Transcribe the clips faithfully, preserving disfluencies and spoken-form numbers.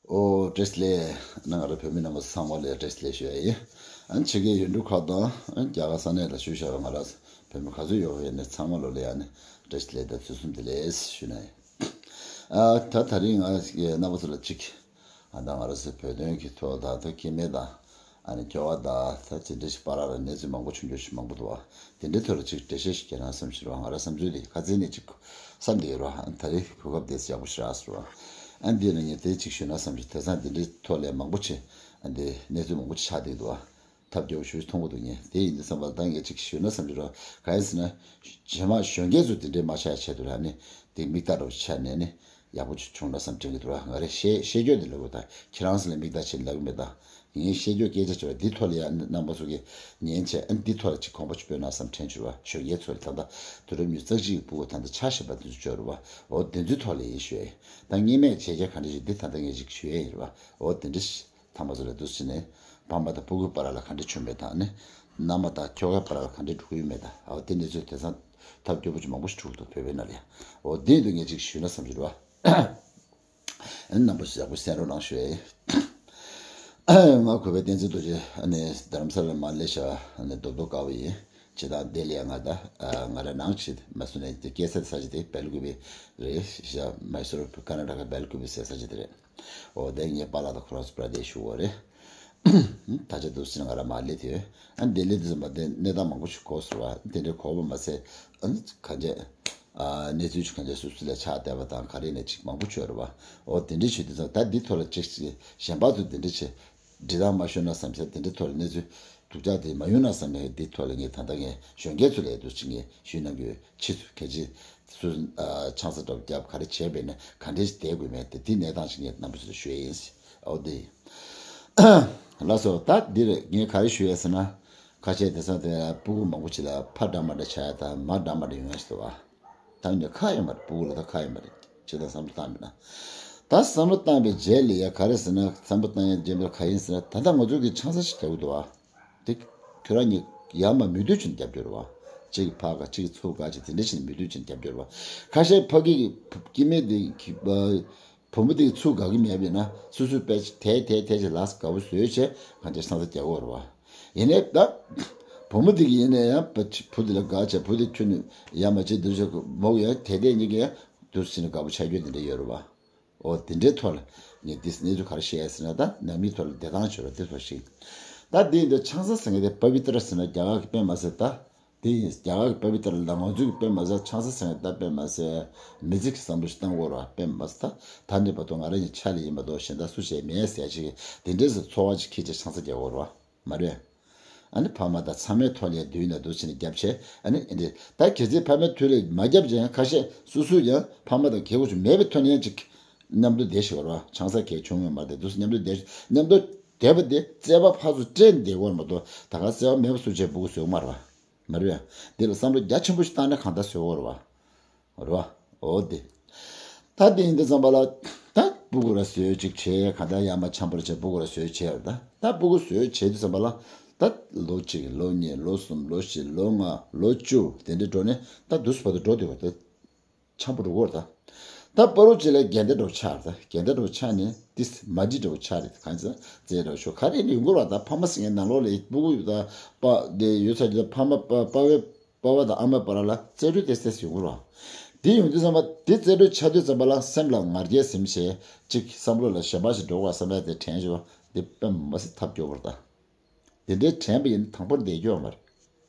ཨོ་བཀྲ་ཤིས་བདེ་ལེགས། ང་རང་བོད་མི་རྣམ་པ་ཚང་མ་ལ་བཀྲ་ཤིས་བདེ་ལེགས་ཞུ་ཡ་ཡིན། ཨ་ནི་ཕྱི་རྒྱལ་ཡུལ་གྲུ་ཁག་དང་ཨ་ནི་རྒྱ་གར་ས་གནས་ལ་བཞུགས་བཞག་པའི་ང་རང་བོད་མི་ག་ཚོད་ཡོད་པ་ཡིན་ནའི་ཚང་མ་ལོ་ལ་ཡ་ནི་བཀྲ་ཤིས་བདེ་ལེགས་དང་དུས་གསུམ་བདེ་ལེགས་ཞུ་ན་ཡིན། ཨ་ད་ད་རིང་ང་རྣམ་པ་ཚོ་ལ་གཅིག་ཨ་ད་ང་རང་ཚོའི་བོད་དོན་གྱི་ཐོག་ད་ལྟ་སྐྱེ་དམན་དང་ཨ་ནི་སྐྱོ་བ་དང་ད་དེ་འདྲ་ཞིག་བར་ལ་གནས་ཚུལ་མང་པོ་བྱུང་རྒྱུ་ཞིག་མང་པོ་འདུག་བ། དེ་འདྲའི་ཐོག་ལ་ཅིག་འགྲེལ་བཤད་ཞིག་རྒྱག་ན་བསམ་ཞིག་རེད་བ། ང་རང་བསམ་ཚུལ་དེ་ཁ་ཚིག་ནས་ཅིག་བསམ་བསྡད་ཡོད་རེད་བ། ཨ་ད་རེས་གོ་སྐབས་དེ་ཡག་པོ་ཞེ་དྲག་སོང་རེད་བ། ཨ་འདི་ལ་ངས་དེ་ཅིག་ཞུས་ན་བསམ་ཞིག་དེང་སང་དེ་འདྲའི་ཐོག་ལས་མང་པོ་ཆེ་ཨ་འདི་གནས་ཚུལ་མང་པོ་ཆེ་ཆགས་བསྡད་འདུག་བ། ཐབས་སྐྱོ་བོ་ཞུ་མཐོང་གི་འདུག་ངས་དེ་ཡིན་དུས་བསམ་པ་ད་ངས་ཅིག་ཞུས་ན་བསམ་ཞིག་རེད་བ། གང་ཡིན་ཟེར་ན། རྗེས་མ་གཞོན་སྐྱེས་ཚོ་དེ་འདྲའི་མ་ཆགས་ཆེད་དུ་ར་ནི་དེ་མིག་ལྟ་འདྲ་བོ་ཆགས་ནས་ནི་ཡག་པོ་ཅིག་བྱུང་ན་བསམ་དྲན་གྱི་འདུག་ར། ང་རེ་བཤད་བཤད་རྒྱུ་དེ་ལབ་དགོས་ད། ཁྱེད་རང་ཚོ་ལ་མིག་ལྟ་བྱེད་ལབ་གི་མེད་ད། ངས་བཤད་རྒྱུ་སྐད་ཆ་བྱས་པ་འདི་ཐོག་ལ་ཡང་རྣམ་པ་ཚོ་གིས་ཉན་བྱས་ཨ་འདི་ཐོག་ལ་ཅིག་དགོངས་པ་ཅིག་སྤོས་ན་བསམ་དྲན་བྱུང་བ། གཞོན་སྐྱེས་ཚོ་ལ་ད་ལྟ་དུས་རབས་ཉི་ཤུ་རྩ་གཅིག་གི་ཕྲུ་གུ་ད་ལྟ་ཆ་ཤེས་པ་འདི་ཚོ་བྱོས་རུ་བ། འོ་དེ་ཚོའི་ཐོག་ལ་ཡིན་ཞུ་ཡ་ཡིན། ད་སྔོན་མས་བྱས་རྗེས་ག་འདྲ་ཞིག་འདི་ད་ལྟ་ངས་ཅིག་ཞུ་ཡ་ཡིན་རུ་བ། འོ་དེ་འདྲ་ཞིག་ཐང་པ་ཚོ་ལ་འདུག་ཕྱིན་ནས་ཕ་མ་དང་ཕྲུ་གུའི་བར་ལ་ག་འདྲ་བྱུང་མེད་དང་ནི། མནའ་མ་དང་ཁྱོ་གའི་བར་ལ་ག་འདྲ་འགྲོ་གི་ཡོད་མེད་དང་། འོ་དེ་འདྲ་ཚོ་དེང་སང་ཐབས་སྐྱོ་པོ་ཅིག་མང་པོ་ཞིག་འགྲོ་གི་འདུག་བོད་པའི་ནང་ལ་ཡང་། འོ་དེ་འདུག་ངས་ཅིག་ཞུས་ན་བསམ་གྱི་རེད་བ། ཨ་ནི་རྣམ་པ་ཚོ་ཡག་པོ་གསན་རོགས་གནང་ཞུ་ཡ་ཡིན། ང་གུས་པའི་བསྟན་འཛིན་རྡོ་རྗེ་ཨ་ནི་རྡ་རམ་ས་ལ་མར་སླེབས་བཞག་ཨ་ནི་རྡོ་རྡོ་དཀར་པོ་ཡིན། སྤྱིར་བཏང་ལྡི་ལི་ཡ་ང་ད་ང་རང་ནང་ཆེ་མ་སུ་ནས་སྐྱེས་ས་ས་ཆ་དེ་སྦེལ་ཀུ་པེ་རེད་ཤག་མའི་སོར་ཀར་ན་ཊ་ཀ་སྦེལ་ཀུ་པེ་ཟེར་ས་ཆ་དེ་རེད། འོ་དེ་ངའི་པཱ་ལགས་དང་ཁོ་རང་ཚོ་པྲ་དེ་བཞུགས་པ་རེད། ད་ཆ་འདུག་ཟེར་ང་རང་མར་སླེབས་དུས་ཨ་ནི་ལྡི་ལི་དུ་ཙམ་པ་དེ་གནས་སྟངས་མང་པོ་ཞིག་གོ་སོང་བ། དེ་འདྲའི་གོ་བ་མ་ཟད་ཨ་ནི་གང་བྱས་ཨ་གནས་ཚུལ་ཞིག་གང་བྱས་སུ་སུ་ལ་ཆགས་བསྡད་པ་དང་ག་རེ་ནས་ཅིག་མང་པོ་བྱུང་རེད་བ། འོ་དེ་འདྲའི་བྱུང་དུས་ཙམ་ད་འདི་ཐོག་ལ་ཅིག་ཅིག་གཞན་པ་ཚོ་དེ་འདྲ་བྱས་འབྲི་སྟངས་མ་ཤོར་ན་བསམ་ཚེ་དེ་འདྲའི་ཐོག་ལ་གནས་ཚུལ་སྡུག་ཅག་དེ་མ་ཡོང་ན་བསམ་ནས་འདི་ཐོག་ལ་ངས་ད་ལྟ་ངས་གཞོན་སྐྱེས་ཚོ་ལ་འདུག་ཅིག་ངས་ཞུས་གནང་གི་ཡོད། ཕྱིས་སུ་གལ་ཆེ་སུ་ཨ་ཆང་ས་འདྲ་བོ་བརྒྱབ་ག་རེ་བྱས་པས་ན་ག་འདྲས་ཤིག་བསྡད་དགོས་མེད་དེ་དེ་གནས་སྟངས་ཤིག་ངས་རྣམ་པ་ཚོ་ལ་ཞུ་ཡས་ཡིན། འོ་དེ་ཡིན། ལགས་སོ། ད་འདིར་ངས་ག་རེ་ཞུ་ཡས་ཟེར་ན། ཁ་ཤས་དེང་སང་དེ་ཕྲུ་གུ་མང་པོ་ཅིག་ལ་ཕ་འདྲ་མ་འདྲ་ཆགས་ཡ་དང་མ་འདྲ་མ་འདྲ་ཡོང་ཡ་ཞིག་འདུག་བ། ད་ངས་ཁག་ཡོད་མ་རེད། ཕྲུ་གུ་ལ་ད་ཁག་ཡོད་མ་རེད། ཅི་ལྟར་བསམ་བློ་བཏང་མེད་ན། ད་བསམ་བློ་བཏང་པའི་རྗེས་ལ་ཡ་ག་རེ་ཟེར་ན་བསམ་བློ་བཏང་ཡ་རྗེས་མ་ག་ཡིན་ཟེར་ན་ད་ལྟ་ང་ཚོ་གི་ཆང་ས་ཞིག་རྒྱག་གི་འདུག་བ། དེ་ཁྱོད་རང་གཉིས་ཡར་མར་མོས་མཐུན་བྱས་ནས་རྒྱབ་སྐྱོར་བ། གཅིག་གིས་ཕར་དགའ་གཅིག་གིས་ཚུར་དགའ་བྱས་དེ་འདྲ་བྱས་ནས་མོས་མཐུན་བྱས་ནས་རྒྱབ་སྐྱོར་བ། ཁ་ཤས་ཕ་གི་གི་སྐྱེ་དམན་དེ་གི་བུ་མོ་དེ་གི་ཚུར་དགའ་གི་མེད་པས་ན་སོ་སོའི་དཔེ་དེ་དེ་དེ་ཅིག་ལགས་དགའ་བོ་བཟོས་བྱས་གང་ཅི་སང་ས་རྒྱག་གོ་ར་བ། ཡིན་ནའི་ད་བུ་མོ་དེ་གི་ཡིན་ནའི་ཡང་བུ་དེ་ལ་དགའ་བྱས་བུ་དེ་ཁྱོད་ནི་ཡར་མར་བྱས་འདུག་བྱས་མོ་གི་ཡང་དེ་དེ་གཉིས་ཀྱི་ཡང་འདུག་སེ་བྱས་ནས་དགའ་བོ་ཆགས་རྒྱུ་དེ་འདྲ་ཡོད་ར་བ། འོ་དེ་འདྲའི་ཐོག་ལ་ངས་འདི་གནས་ཚུལ་ག་རེ་བཤད་ཡ་ཟེར་ན་ད་ནང་མིའི་ཐོག་ལ་བདེ་ཐང་ཆེ་བ་དེ་ཐོག་ཞིག་ད་འདི་ཡིན་དུས་ཆང་ས་ཟེར་མཁན་དེ་པ་བི་ཏྲ་ཟེར་ན་རྒྱ་གར་གྱི་དཔེ་མ་ཟད་ད། དེ་ཡིན་རྒྱ་གར་གྱི་པ་བི་ཏྲ་ལ་ང་ཚོའི་གི་དཔེ་མ་ཟད་ཆང་ས་ཟེར་མཁན་ད་དཔེ་མ་ཟད་མི་ཚེ་གི་བསམ་བློ་ཞིག་བཏང་དགོས་ར་དཔེ་མ་ཟད་ད་ད་ནས་བར་དུ་ང་རང་གི་ཆ་ལ་ཡིན་མ་གཏོགས་གཞན་དག་སུ་བྱས་མེད་ཟེར་ཞིག་དེ་འདྲས་སུ་འཚོ་བ་ཅིག་འཁྱེར་བྱས་ཆང་ས་རྒྱག་དགོས་ར་མ་རེད། ཨ་ནི་ཕ་མ་དང་ཚང་མའི་ཐོག་ལ་མདུན་ན་འདུག་ཕྱིན་ནས་རྒྱབ་བྱས་ཨ་ནི་ཨེ་འདྲས་ད་གལ་སྲིད་ཕ་མའི་ཐོག་ལ་མ་རྒྱབ་ཀྱང་ཁ་ཤས་སོ་སོས་ཀྱང་ཕ་མ་དང་གལ་གོ་ཆུ་མེད་པའི་ཐོག་ནས་ཅིག་མཉམ་དུ་བསྡད་ཤེས་པ་རེད་བ། ཆང་ས་གལ་བྱུང་ཡོད་མ་རེད་དེ་འདུག་སེ་མཉམ་དུ་བསྡད་མཉམ་དུ་བསྡད་པ་དེ་བརྩེ་བ་ཕར་ཚུར་སྤྲད་ནས་བསྡད་དགོས་རེད་མ་གཏོགས་ད་ག་བརྩེ་བ་མེད་པ་སུ་བྱས་ཕྲུ་གུ་བཟོས་མ་རེད་བ། མ་རེད་བ། འདི་ལ་བསམ་བློ་རྒྱ་ཆེན་པོ་ཞིག་བཏང་ནས་གང་ལྟར་བཟོས་ཡོད་རེད་བ། རེད་བ། འོ་དེ། ད་དེ་ཡིན་དུས་ཙམ་པ་ལ། ད་ཕྲུ་གུ་ར་བཟོས་ཅིག་བྱས་ག་ད་ཡར་མར་འཆམ་པོ་བྱས་ཕྲུ་གུ་ར་བཟོས་བྱས་ད་ད་ཕྲུ་གུ་བཟོས་བྱས་དུས་ཙམ་པ་ལ། ད་ལོ་གཅིག་ལོ་གཉིས་ལོ་གསུམ་ལོ་བཞི་ལོ་ལྔ་ལོ་བཅུ་དེ་འདྲ་འགྲོ་ནས་ད་དུས་སུ་བར་དུ་འགྲོ་བསྡད་པ་ད་འཆམ་པོ་འགྲོ་གི་ཡོད་རེད་ད། ད་པ་རུ་གཅིག་ལ་འགལ་ཟླ་འདྲ་བོ་ཆགས་རེད་ད། འགལ་ཟླ་འདྲ་བོ་ཆགས་ནས་ཏིས་མ་འགྲིག་འདྲ་བོ་ཆགས་རེད། གང་ཟེར་རྩེད་འདྲ་བོ་ཤོག་ག་རེ་ནས་ཡོང་གི་རེད་བ། ད་ཕ་མ་ཟེར་མཁན་ནང་ལོགས་ལ་ཕྲུ་གུ་ད་པ་དེ་ཡོད་ཚད་ཀྱི་ཕ་མ་པ་པ་བའི་པ་ཕ་དང་ཨ་མའི་བར་ལ་རྩེད་འགྲོས་ཏོག་ཙམ་ཡོང་གི་རེད་བ། དེ་ཡོང་དུས་ཙམ་པ་དེ་རྩེད་འགྲོས་ཆགས་དུས་ཙམ་པ་ལ་སེམས་ལ་ང་རྒྱལ་ཟེར་མི་ཞིག་ཅིག་བསམ་བློ་ལ་ཞེན་པ་ཞིག་འགྲོ་བ་བསམ་ཡ་དེ་དྲན་བྱུང་བ་དེ་དཔེ་མ་སྲིད་ཐབས་སྐྱོ་བོ་རེད་ད། དེ་འདྲའི་དྲན་པ་ཡིན་ན་དང་པོར་བསྡད་རྒྱུ་ཡོད་མ་རེད།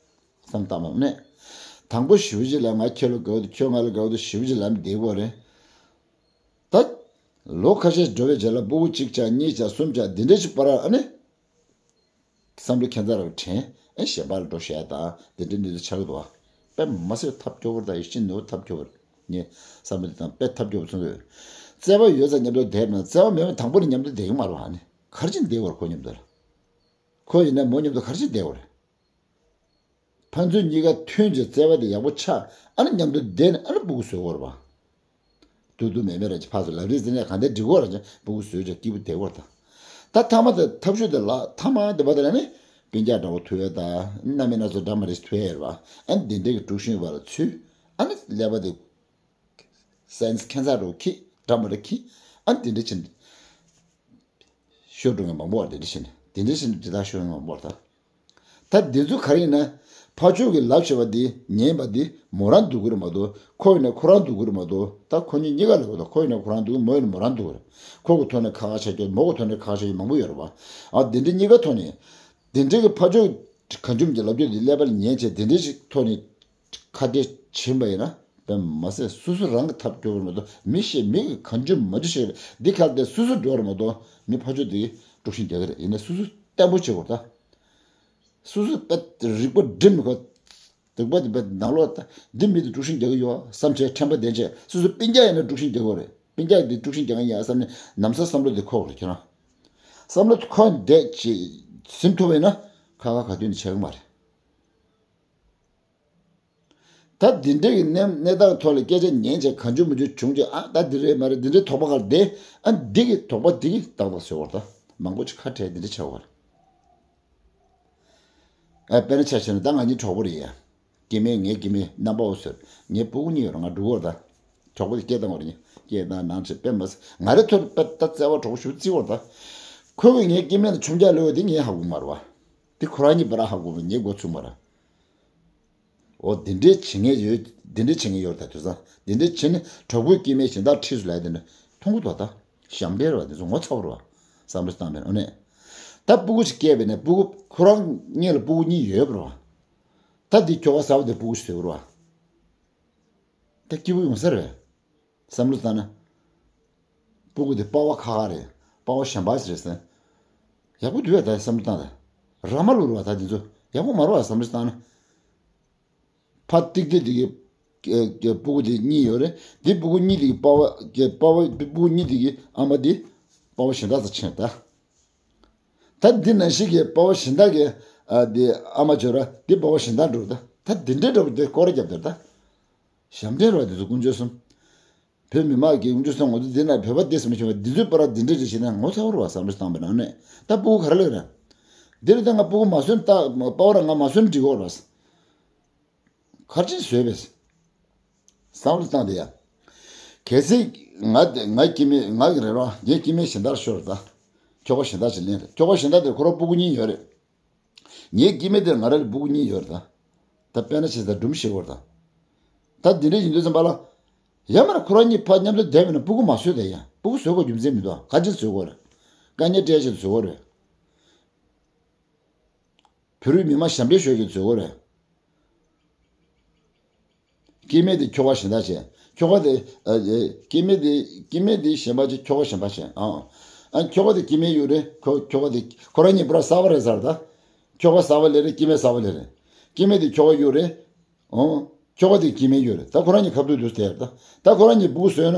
བསམ་བཏང་མ་ནས། དང་པོ་ཞེ་པོ་ཅིག་ལ་ང་ཁྱེད་ལ་དགའ་བོ་འདུག་ཁྱོད་ང་ལ་དགའ་བོ་འདུག་ཞེ་པོ་ཅིག་ལབ་ནས་བསྡད་དགོས་རེད། ད། ལོ་ཁ་ཤས་འགྲོ་བའི་རྗེས་ལ་ཕྲུ་གུ་གཅིག་ཆགས་གཉིས་ཆགས་གསུམ་ཆགས་འདི་འདྲ་ཞིག་བར་ཨ་ནི། བསམ་བློ་ཁྱད་མཚར་བ་དྲན། ཨེ་ཞེ་པོ་ལ་འགྲོ་བཤད་དང་དེ་འདྲའི་གནས་ཚུལ་ཆགས་ཀྱི་འདུག་བ། དཔེ་མ་སྲིད་ཐབས་སྐྱོ་བོ་དང་ཡིད་ཆེས་ནུས་པ་ཐབས་སྐྱོ་བོ་རེད། ངས་བསམ་བློ་དེ་དང་དཔེ་ཐབས་སྐྱོ་བོ་མཚོན་གྱི་ཡོད། བརྩེ་བ་ཡོད་ཙང་མཉམ་དུ་བསྡད་པ་ན་བརྩེ་བ་མེད་པ་དང་པོ་ནས་མཉམ་དུ་བསྡད་ཀྱི་མ་རེད་བ། ཨ་ནི་ག་རེ་བྱས་ནས་བསྡད་དགོས་རེད་ཁོ་མཉམ་དུ་ལ། ཁོ་ཡིན་ན་མོ་མཉམ་དུ་ག་རེ་བྱས་ནས་བསྡད་དགོས་རེད། ཕན་ཚུན་གཉིས་ཀ་མཐུན་གྱི་བརྩེ་བ་དེ་ཡག་པོ་ཆགས་ཨ་ནི་མཉམ་དུ་བསྡད་ནས་ཨ་ནི་ཕྲུ་གུ་བཟོས་དགོས་རེད་བ། ཏུ་ཏུ་མེ་མེ་ར་ཅིག་ཕར་ཚུར་ལབ་རེས་ཟེར་ནས་གང་ལྟར་འགྲིག་གོ་ར་ཅིག་ཕྲུ་གུ་བཟོས་ཅིག་སྐྱིད་པོ་བསྡད་གོ་ར་ད། ད་ཐ་མ་དེ་ཐབས་ཤུགས་དེ་ལ་ཐ་མ་དེ་བ་དེ་ལ་ནི་སྤུན་ཀྱག་འདྲ་བོ་ཐུག་ཡོད་ད། རྣམ་སྨིན་སྣ་ཚོགས་འདྲ་མི་འདྲ་ཞིག་ཐུག་ཡོད་རེད་བ། ཨ་ནི་དེ་འདྲའི་གི་དཀྲུག་ཤིང་བ་ལ་ཚུད། ཨ་ནི་ཀླད་པ་དེ་སེམས་ཁྱད་མཚར་རུ་འཁྱེར་འདྲ་མི་འདྲ་འཁྱེར། ཨ་ནི་དེ་འདྲ་ཕྱིན། ཤོར་འགྲོ་མཁན་མང་པོ་བ་དེ་འདྲ་བྱས་ནས་དེ་འདྲ་བྱས་ནས་དེ་དག་ཤོར་མཁན་མང་པོ་བ་ད། ད་འདི་ཚོ་ག་རེ་ཡིན་ན། ཕར་ཕྱོགས་ཀྱི་ལབ་བྱས་པ་འདི་ཉན་པ་འདི་མོ་རང་སྡུག་གི་རེད་མ་གཏོགས་ཁོ་ཡིན་ན་ཁོ་རང་སྡུག་གི་རེད་མ་གཏོགས་ད་ཁོ་གཉིས་གཉིས་ཀ་ལབ་དགོས་ད། ཁོ་ཡིན་ན་ཁོ་རང་སྡུག་གི་མོ་ཡིན་ན་མོ་རང་སྡུག་གི་རེད། ཁོ་གི་ཐོག་ནས་ཁ་ཁ་བྱ་རྒྱུ་མོ་གི་ཐོག་ནས་ཁ་ཁ་བྱ་རྒྱུ་མང་པོ་ཡོད་རེད་བ། ཨ་འདི་འདྲ་གཉིས་ཀ་ཐོག་ནས་འདི་འདྲ་གི་ཕར་ཕྱོགས་གང་བྱུང་གི་ལབ་རྒྱུ་འདི་ཀླད་པ་ལ་ཉན་བྱས་དེ་འདྲ་ཞིག་ཐོག་ནས་ཁ་གཏད་ཕྱིན་པ་ཡིན་ན་དཔེ་མ་ཟད་སོ་སོ་རང་གི་ཐབས་སྐྱོ་བ་རེད་མ་གཏོགས་མི་ཤེས་མི་གི་གང་བྱུང་མ་བྱུང་ཤེས་འདི་ཁ་གཏད་སོ་སོ་འགྲོ་བ་རེད་མ་གཏོགས་མི་ཕར་ཕྱོགས་འདི་དཀྲུག་ཤིང་རྒྱག་གི་རེད། ཡིན་ན་སོ་སོ་བརྟན་པོ་བྱེད་དགོས་ད། སོ་སོ་དཔེ་རིག་པ་སྒྲིམ་མི་དགོས། རིག་པ་དེ་དཔེ་ནང་ལོགས་ད་འདི་མི་དེ་དཀྲུག་ཤིང་རྒྱག་གི་ཡོད་བསམ་བྱས་ཁྲེལ་པ་ལྡན་བྱས་སོ་སོ་སྤུན་ཀྱག་ཡིན་ན་དཀྲུག་ཤིང་རྒྱག་གི་ཡོད་རེད། སྤུན་ཀྱག་དེ་དཀྲུག་ཤིང་རྒྱག་གི་ཡིན་ཡ་བསམ་ནས་ནམ་སང་བསམ་བློ་དེ་འཁོར་དགོས་རེད་ཁྱེད་རང་། བསམ་བློ་འཁོར་བསྡད་ཅིག་ཟིན་ཐུབ་པ་ཡིན་ན་ཁ་ཁ་ག་དུས་ནས་བྱེད་གི་མ་རེད། ད་འདི་འདྲའི་གི་གནས་གནས་སྟངས་ཐོག་ལ་སྐད་ཆ་ཉན་བྱས་གང་བྱུང་མི་བྱུང་བྱུང་བྱས་ཨ་ད་འདི་རེད་མ་རེད་འདི་འདྲའི་དོགས་པ་ག་རེ་བསྡད་ཨ་འདི་གི་དོགས་པ་འདི་གི་ཏག་ཏག་བཟོས་བར་ད་མང་པོ་ཅིག་ཁ་བྲལ་འདི་འདྲ་བྱ་བར། ཨ་དཔེར་ན་ཆ་བཞག་ན་ད་ང་གཉིས་གྲོགས་པོ་རེད་ཡ། སྐྱེ་དམན་ངའི་སྐྱེ་དམན་རྣམ་པ་འོ་ཟེར་ངའི་སྤུ་གུ་གཉིས་ཡོད་རེད་ང་འགྲོ་གི་ཡོད་རེད་ད། གྲོགས་པོ་དེ་སྐད་བཏང་བ་རེད་ཉིན་སྐད་བཏང་ནང་ཆེ་དཔེ་མ་ཟད་ང་རེ་ཐོར་དཔེ་ད་བརྩེ་བ་གྲོགས་པོ་ཞུ་རྩིས་བར་ད། ཁོ་གི་ངའི་སྐྱེ་དམན་ལ་ཆོམ་རྒྱག་ལོས་དེ་ངས་ཧ་གོ་མ་རེད་བ། དེ་ཁོ་རང་གཉིས་བར་ཧ་གོ་བ་ངས་མགོ་ཚུགས་མ་རེད། འོ་འདི་འདྲའི་བྱེད་ངེས་ཡོད་འདི་འདྲའི་བྱེད་ངེས་ཡོད་རེད་ད་དུས་སང་འདི་འདྲའི་བྱེད་ནི་གྲོགས་པོའི་སྐྱེ་དམན་གཞན་དག་ཁྲིས་སུ་ལས་དེ་འདྲ་མཐོང་གི་འདུག་ད། ཞབས་འདྲེན་རེད་བ་འདི་ཚོ་ངོ་ཚ་བོ་རེད་བ། བསམ་བློ་བཏང་བས་ཨོ་ནས། ད་སྤུ་གུ་ཞིག་སྐྱེས་པས་ནས་སྤུ་གུ་ཁོ་རང་གཉིས་ལ་སྤུ་གུ་གཉིས་ཡོད་པ་རེད་བ། ད་འདི་ཁྱོ་ག་གསར་པ་དེ་སྤུ་གུ་ཞིག་བཟོས་པ་རེད་བ། ད་སྐྱིད་པོ་ཡོང་ས་རེད། བསམ་བློ་བཏང་ན། སྤུ་གུ་དེ་པ་ཕ་ཁ་ཁ་རེད། པ་ཕ་གཞན་པ་ཞིག་རེད་ཟེར། ཡག་པོ་འདུག་ཡ་ད་བསམ་བློ་བཏང་ད། ར་མ་ལུག་རེད་བ་ད་འདི་ཚོ་ཡག་པོ་མ་རེད་བ་བསམ་བློ་བཏང་ན། ཕ་ཏིག་ཏིག་དེ་གི་སྤུ་གུ་དེ་གཉིས་ཡོད་རེད། དེ་སྤུ་གུ་གཉིས་དེ་གི་པ་ཕ་གི་པ་ཕ་སྤུ་གུ་གཉིས་དེ་གི་ཨ་མ་དེ་པ་ཕ་གཞན་དག་ས་ཕྱིན་ད། ད་འདི་ནང་བཞིན་གྱི་པ་ཕ་གཞན་དག་གི་ཨ་དེ་ཨ་མ་བྱོས་ར་དེ་པ་ཕ་གཞན་དག་འགྲོ་ད། ད་འདི་འདྲའི་འདྲ་པོ་དེ་སྐོར་ར་རྒྱབ་དེར་ད། ཞབས་འདྲེན་ར་དེ་ཚོ་དཀོན་མཆོག་གསུམ། བོད་མི་མང་གི་དཀོན་མཆོག་གསུམ་ང་ཚོ་འདི་ན་བོད་པ་སྡེ་ཚན་མ་བྱུང་བ་འདི་ཚོའི་པ་ར་འདི་འདྲ་རེ་བྱེད་ན་ངོ་ཚ་བོ་ར་བ་བསམ་བློ་བཏང་པའི་ནང་ནས་ད་སྤུ་གུ་ག་རེ་ལབ་ར། འདི་རེ་ད་ང་སྤུ་གུ་མ་གསོན་ད་པ་ཕ་ར་ང་མ་གསོན་འགྲིག་གོ་ར། གར་ཅིག་བཟོས་པས། བསམ་བློ་བཏང་དེ་ཡ། གལ་སྲིད་ང་ང་སྐྱེ་དམན་ང་གི་རེད་རོ་ངའི་སྐྱེ་དམན་གཞན་དག་ཤོར་ད། ཁྱོ་ག་གཞན་དག་ཅིག་ལེན་རེད་ཁྱོ་ག་གཞན་དག་དེར་ཁོ་རང་སྤུ་གུ་གཉིས་ཡོད་རེད། ངའི་སྐྱེ་དམན་དེར་ང་རང་ལ་སྤུ་གུ་གཉིས་ཡོད་རེད་ད། ད་དཔེར་ན་བྱས་ད་སྒྲུང་བཤད་དགོས་རེད་ད། ད་འདི་འདྲ་ཡིན་དུས་ཙམ་པ་ལ། ཡང་མིན་ན་ཁོ་རང་གཉིས་ཕར་མཉམ་དུ་བསྡད་པ་ཡིན་ན་སྤུ་གུ་མ་བཟོས་ད་ཡ་སྤུ་གུ་བཟོ་དགོས་རྒྱུ་མཚན་མི་འདུག་ག་གཅིག་བཟོ་དགོས་རེད། དཀའ་ངལ་སྤྲད་བྱས་བཟོ་དགོས་རེད། བོད་རིགས་མི་མང་ཞབས་འདྲེན་ཞུ་རྒྱུ་བཟོ་དགོས་རེད། སྐྱེ་དམན་དེ་ཁྱོ་ག་གཞན་དག་བྱས། ཁྱོ་ག་དེ་ཨ་ཨེ་སྐྱེ་དམན་དེ་སྐྱེ་དམན་དེ་གཞན་པ་བྱས་ཁྱོ་ག་གཞན་པ་བྱས་ཨང་། ཨ་ཁྱོ་ག་དེ་སྐྱེ་དམན་གཡུག་རེད་ཁོ་ཁྱོ་ག་དེ་ཁོ་རང་གཉིས་པོ་ར་གསར་པ་རེད་ཟེར་ད། ཁྱོ་ག་གསར་པ་ལེན་རེད་སྐྱེ་དམན་གསར་པ་ལེན་རེད། སྐྱེ་དམན་དེ་ཁྱོ་ག་གཡུག་རེད། ཨང་། ཁྱོ་ག་དེ་སྐྱེ་དམན་གཡུག་རེད་ད་ཁོ་རང་གཉིས་ཁ་ཐུག་དུས་དེར་ད། ད་ཁོ་རང་གཉིས་སྤུ་གུ་བཟོས་ན།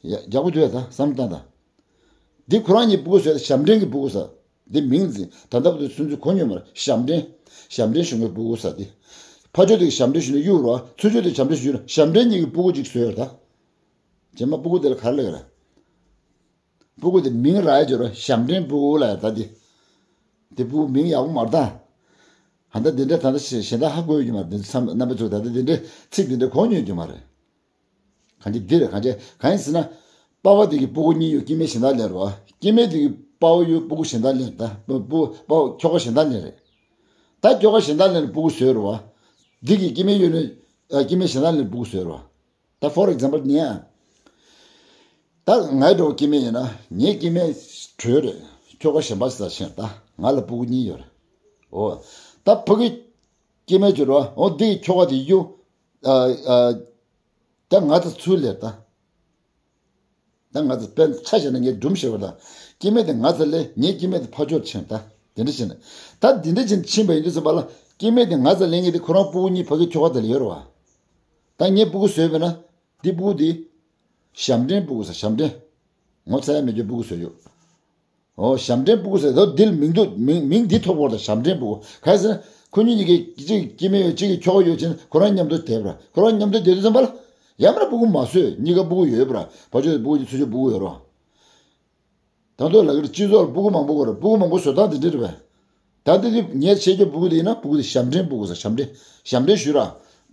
ཡ་རྒྱག་པོ་དུས་ད་བསམ་བཏང་ད། འདི་ཁོ་རང་གཉིས་སྤུ་གུ་བཟོས་ད་ཞབས་འདྲེན་གྱི་སྤུ་གུ་ཟེར། འདི་མིང་འཛིན་ད་ལྟ་བར་དུ་སུན་ཚོད་གོ་མྱོང་མ་རེད་ཞབས་འདྲེན། ཞབས་འདྲེན་ཞུ་མཁན་སྤུ་གུ་ཟེར་འདི། ཕ་ཕྱོགས་དེ་གི་ཞབས་འདྲེན་ཞུ་ན་གཡུག་རོགས་ཚུར་ཕྱོགས་དེ་ཞབས་འདྲེན་ཞུ་ན་ཞབས་འདྲེན་གཉིས་ཀྱི་སྤུ་གུ་གཅིག་བཟོས་ཡོད་ད། རྗེས་མ་སྤུ་གུ་དེ་ལ་ག་རེ་ལབ་ཡོད་རེད། སྤུ་གུ་དེ་མིང་རག་ཡ་བྱོས་རོགས་ཞབས་འདྲེན་སྤུ་གུ་ལབ་ཡ་ད་འདི། འདི་སྤུ་གུ་མིང་ཡག་པོ་མ་རེད་ད། ཧ་ད་འདི་འདྲ་ད་ལྟ་གཞན་དག་ཧ་གོ་ཡོད་ཀྱི་མ་རེད་འདི་ཚོ་རྣམ་པ་ཚོ་ད་ལྟ་འདི་འདྲའི་ཚིག་འདི་འདྲ་གོ་མྱོང་ཡོད་ཀྱི་མ་རེད། གང་ཅི་འདི་རེད་གང་ཅི་གང་ཡིན་ཟེར་ན། པ་ཕ་དེ་གི་སྤུ་གུ་གཉིས་ཡོད་སྐྱེ་དམན་གཞན་དག་ལེན་རོགས། སྐྱེ་དམན་དེ་གི་པ་ཕ་ཡོད་སྤུ་གུ་གཞན་དག་ལེན་ད་སྤུ་སྤུ་པ་ཕ་ཁྱོ་ག་གཞན་དག་ལེན་རེད། ད་ཁྱོ་ག་གཞན་དག་ལེན་སྤུ་གུ་བཟོས་རོགས། འདི་གི་སྐྱེ་དམན་ཡོད་ནི་སྐྱེ་དམན་གཞན་དག་ལེན་སྤུ་གུ་བཟོས་རོགས། ད་for example ཉན་ཨ། ད་ངའི་འགྲོ་སྐྱེ་དམན་ཡིན་ན་ངའི་སྐྱེ་དམན་གྲོལ་རེད། ཁྱོ་ག་གཞན་པ་ཟ་ཕྱིན་ད་ང་ལ་སྤུ་གུ་གཉིས་ཡོད་རེད། འོ། ད་ཕ་གི་སྐྱེ་དམན་གྱི་རོགས་འོ་འདི་གི་ཁྱོ་ག་དེ་གཡུག་ཨ་ཨ། ད་ང་ཚོ་ཚུར་ལེན་ད། ད་ང་ཚོ་དཔེར་ཆ་བཞག་ན་ངས་སྒྲུང་བཤད་པ་དང་སྐྱེ་དམན་དེ་ང་ཚོ་ལེན་ངའི་སྐྱེ་དམན་དེ་ཕར་ཕྱོགས་ཕྱིན་ད་དེ་འདྲ་བྱས་ནས་ད་དེ་འདྲ་བྱས་ནས་ཕྱིན་པ་ཡིན་དུས་ཙམ་པ་ལ་སྐྱེ་དམན་དེ་ང་ཚོ་ལེན་མཁན་དེ་ཁོ་རང་སྤུ་གུ་གཉིས་ཕ་གི་ཁྱོ་ག་དེ་ལ་ཡོད་རེད་བ། ད་ངས་སྤུ་གུ་བཟོས་པས་ན་འདི་སྤུ་གུ་དེ་ཞབས་འདྲེན་སྤུ་གུ་ཟེར་ཞབས་འདྲེན་ངོ་ཚ་ཡ་མེད་རྒྱུ་སྤུ་གུ་བཟོས་ཡོད། ཨོ་ཞབས་འདྲེན་སྤུ་གུ་ཟེར་དོ་འདིར་མིང་འདུག་མིང་མིང་འདི་ཐོབ་དགོས་རེད་ཞབས་འདྲེན་སྤུ་གུ་གལ་སྲིད་ཁོ་གཉིས་གཉིས་ཀྱི་གཅིག་སྐྱེ་དམན་ཡོད་གཅིག་གི་ཁྱོ་ག་ཡོད་ཕྱིན་ཁོ་རང་མཉམ་དུ་བསྡད་པ་ཁོ་རང་མཉམ་དུ་བསྡད་དུས་ཙམ་པ་ལ་ཡང་མིན་ན་སྤུ་གུ་མ་བཟོས་གཉིས་ཀ་སྤུ་གུ་ཡོད་པ་ཕ་ཕྱོགས་སྤུ་གུ་གཉིས་ཚུར་ཕྱོགས་སྤུ་གུ་ཡོད་རོགས། ད་དུང་ལ་ཀིར་སྤྱི་ཚོགས་ལ་སྤུ་གུ་མང་པོ་དགོས་རེད་སྤུ་གུ་མང་པོ་བཟོ་སྟངས་འདི་འདྲ་རེད་པས། ད་འདི་འདི་ངས་བཤད་རྒྱུ་སྤུ་གུ་དེ་ཡིན་ན་སྤུ་གུ་དེ་ཞབས་འདྲེན་སྤུ་གུ་ཟེར་ཞབས་འདྲེན་ཞབས་འདྲེན་ཞུ་ར།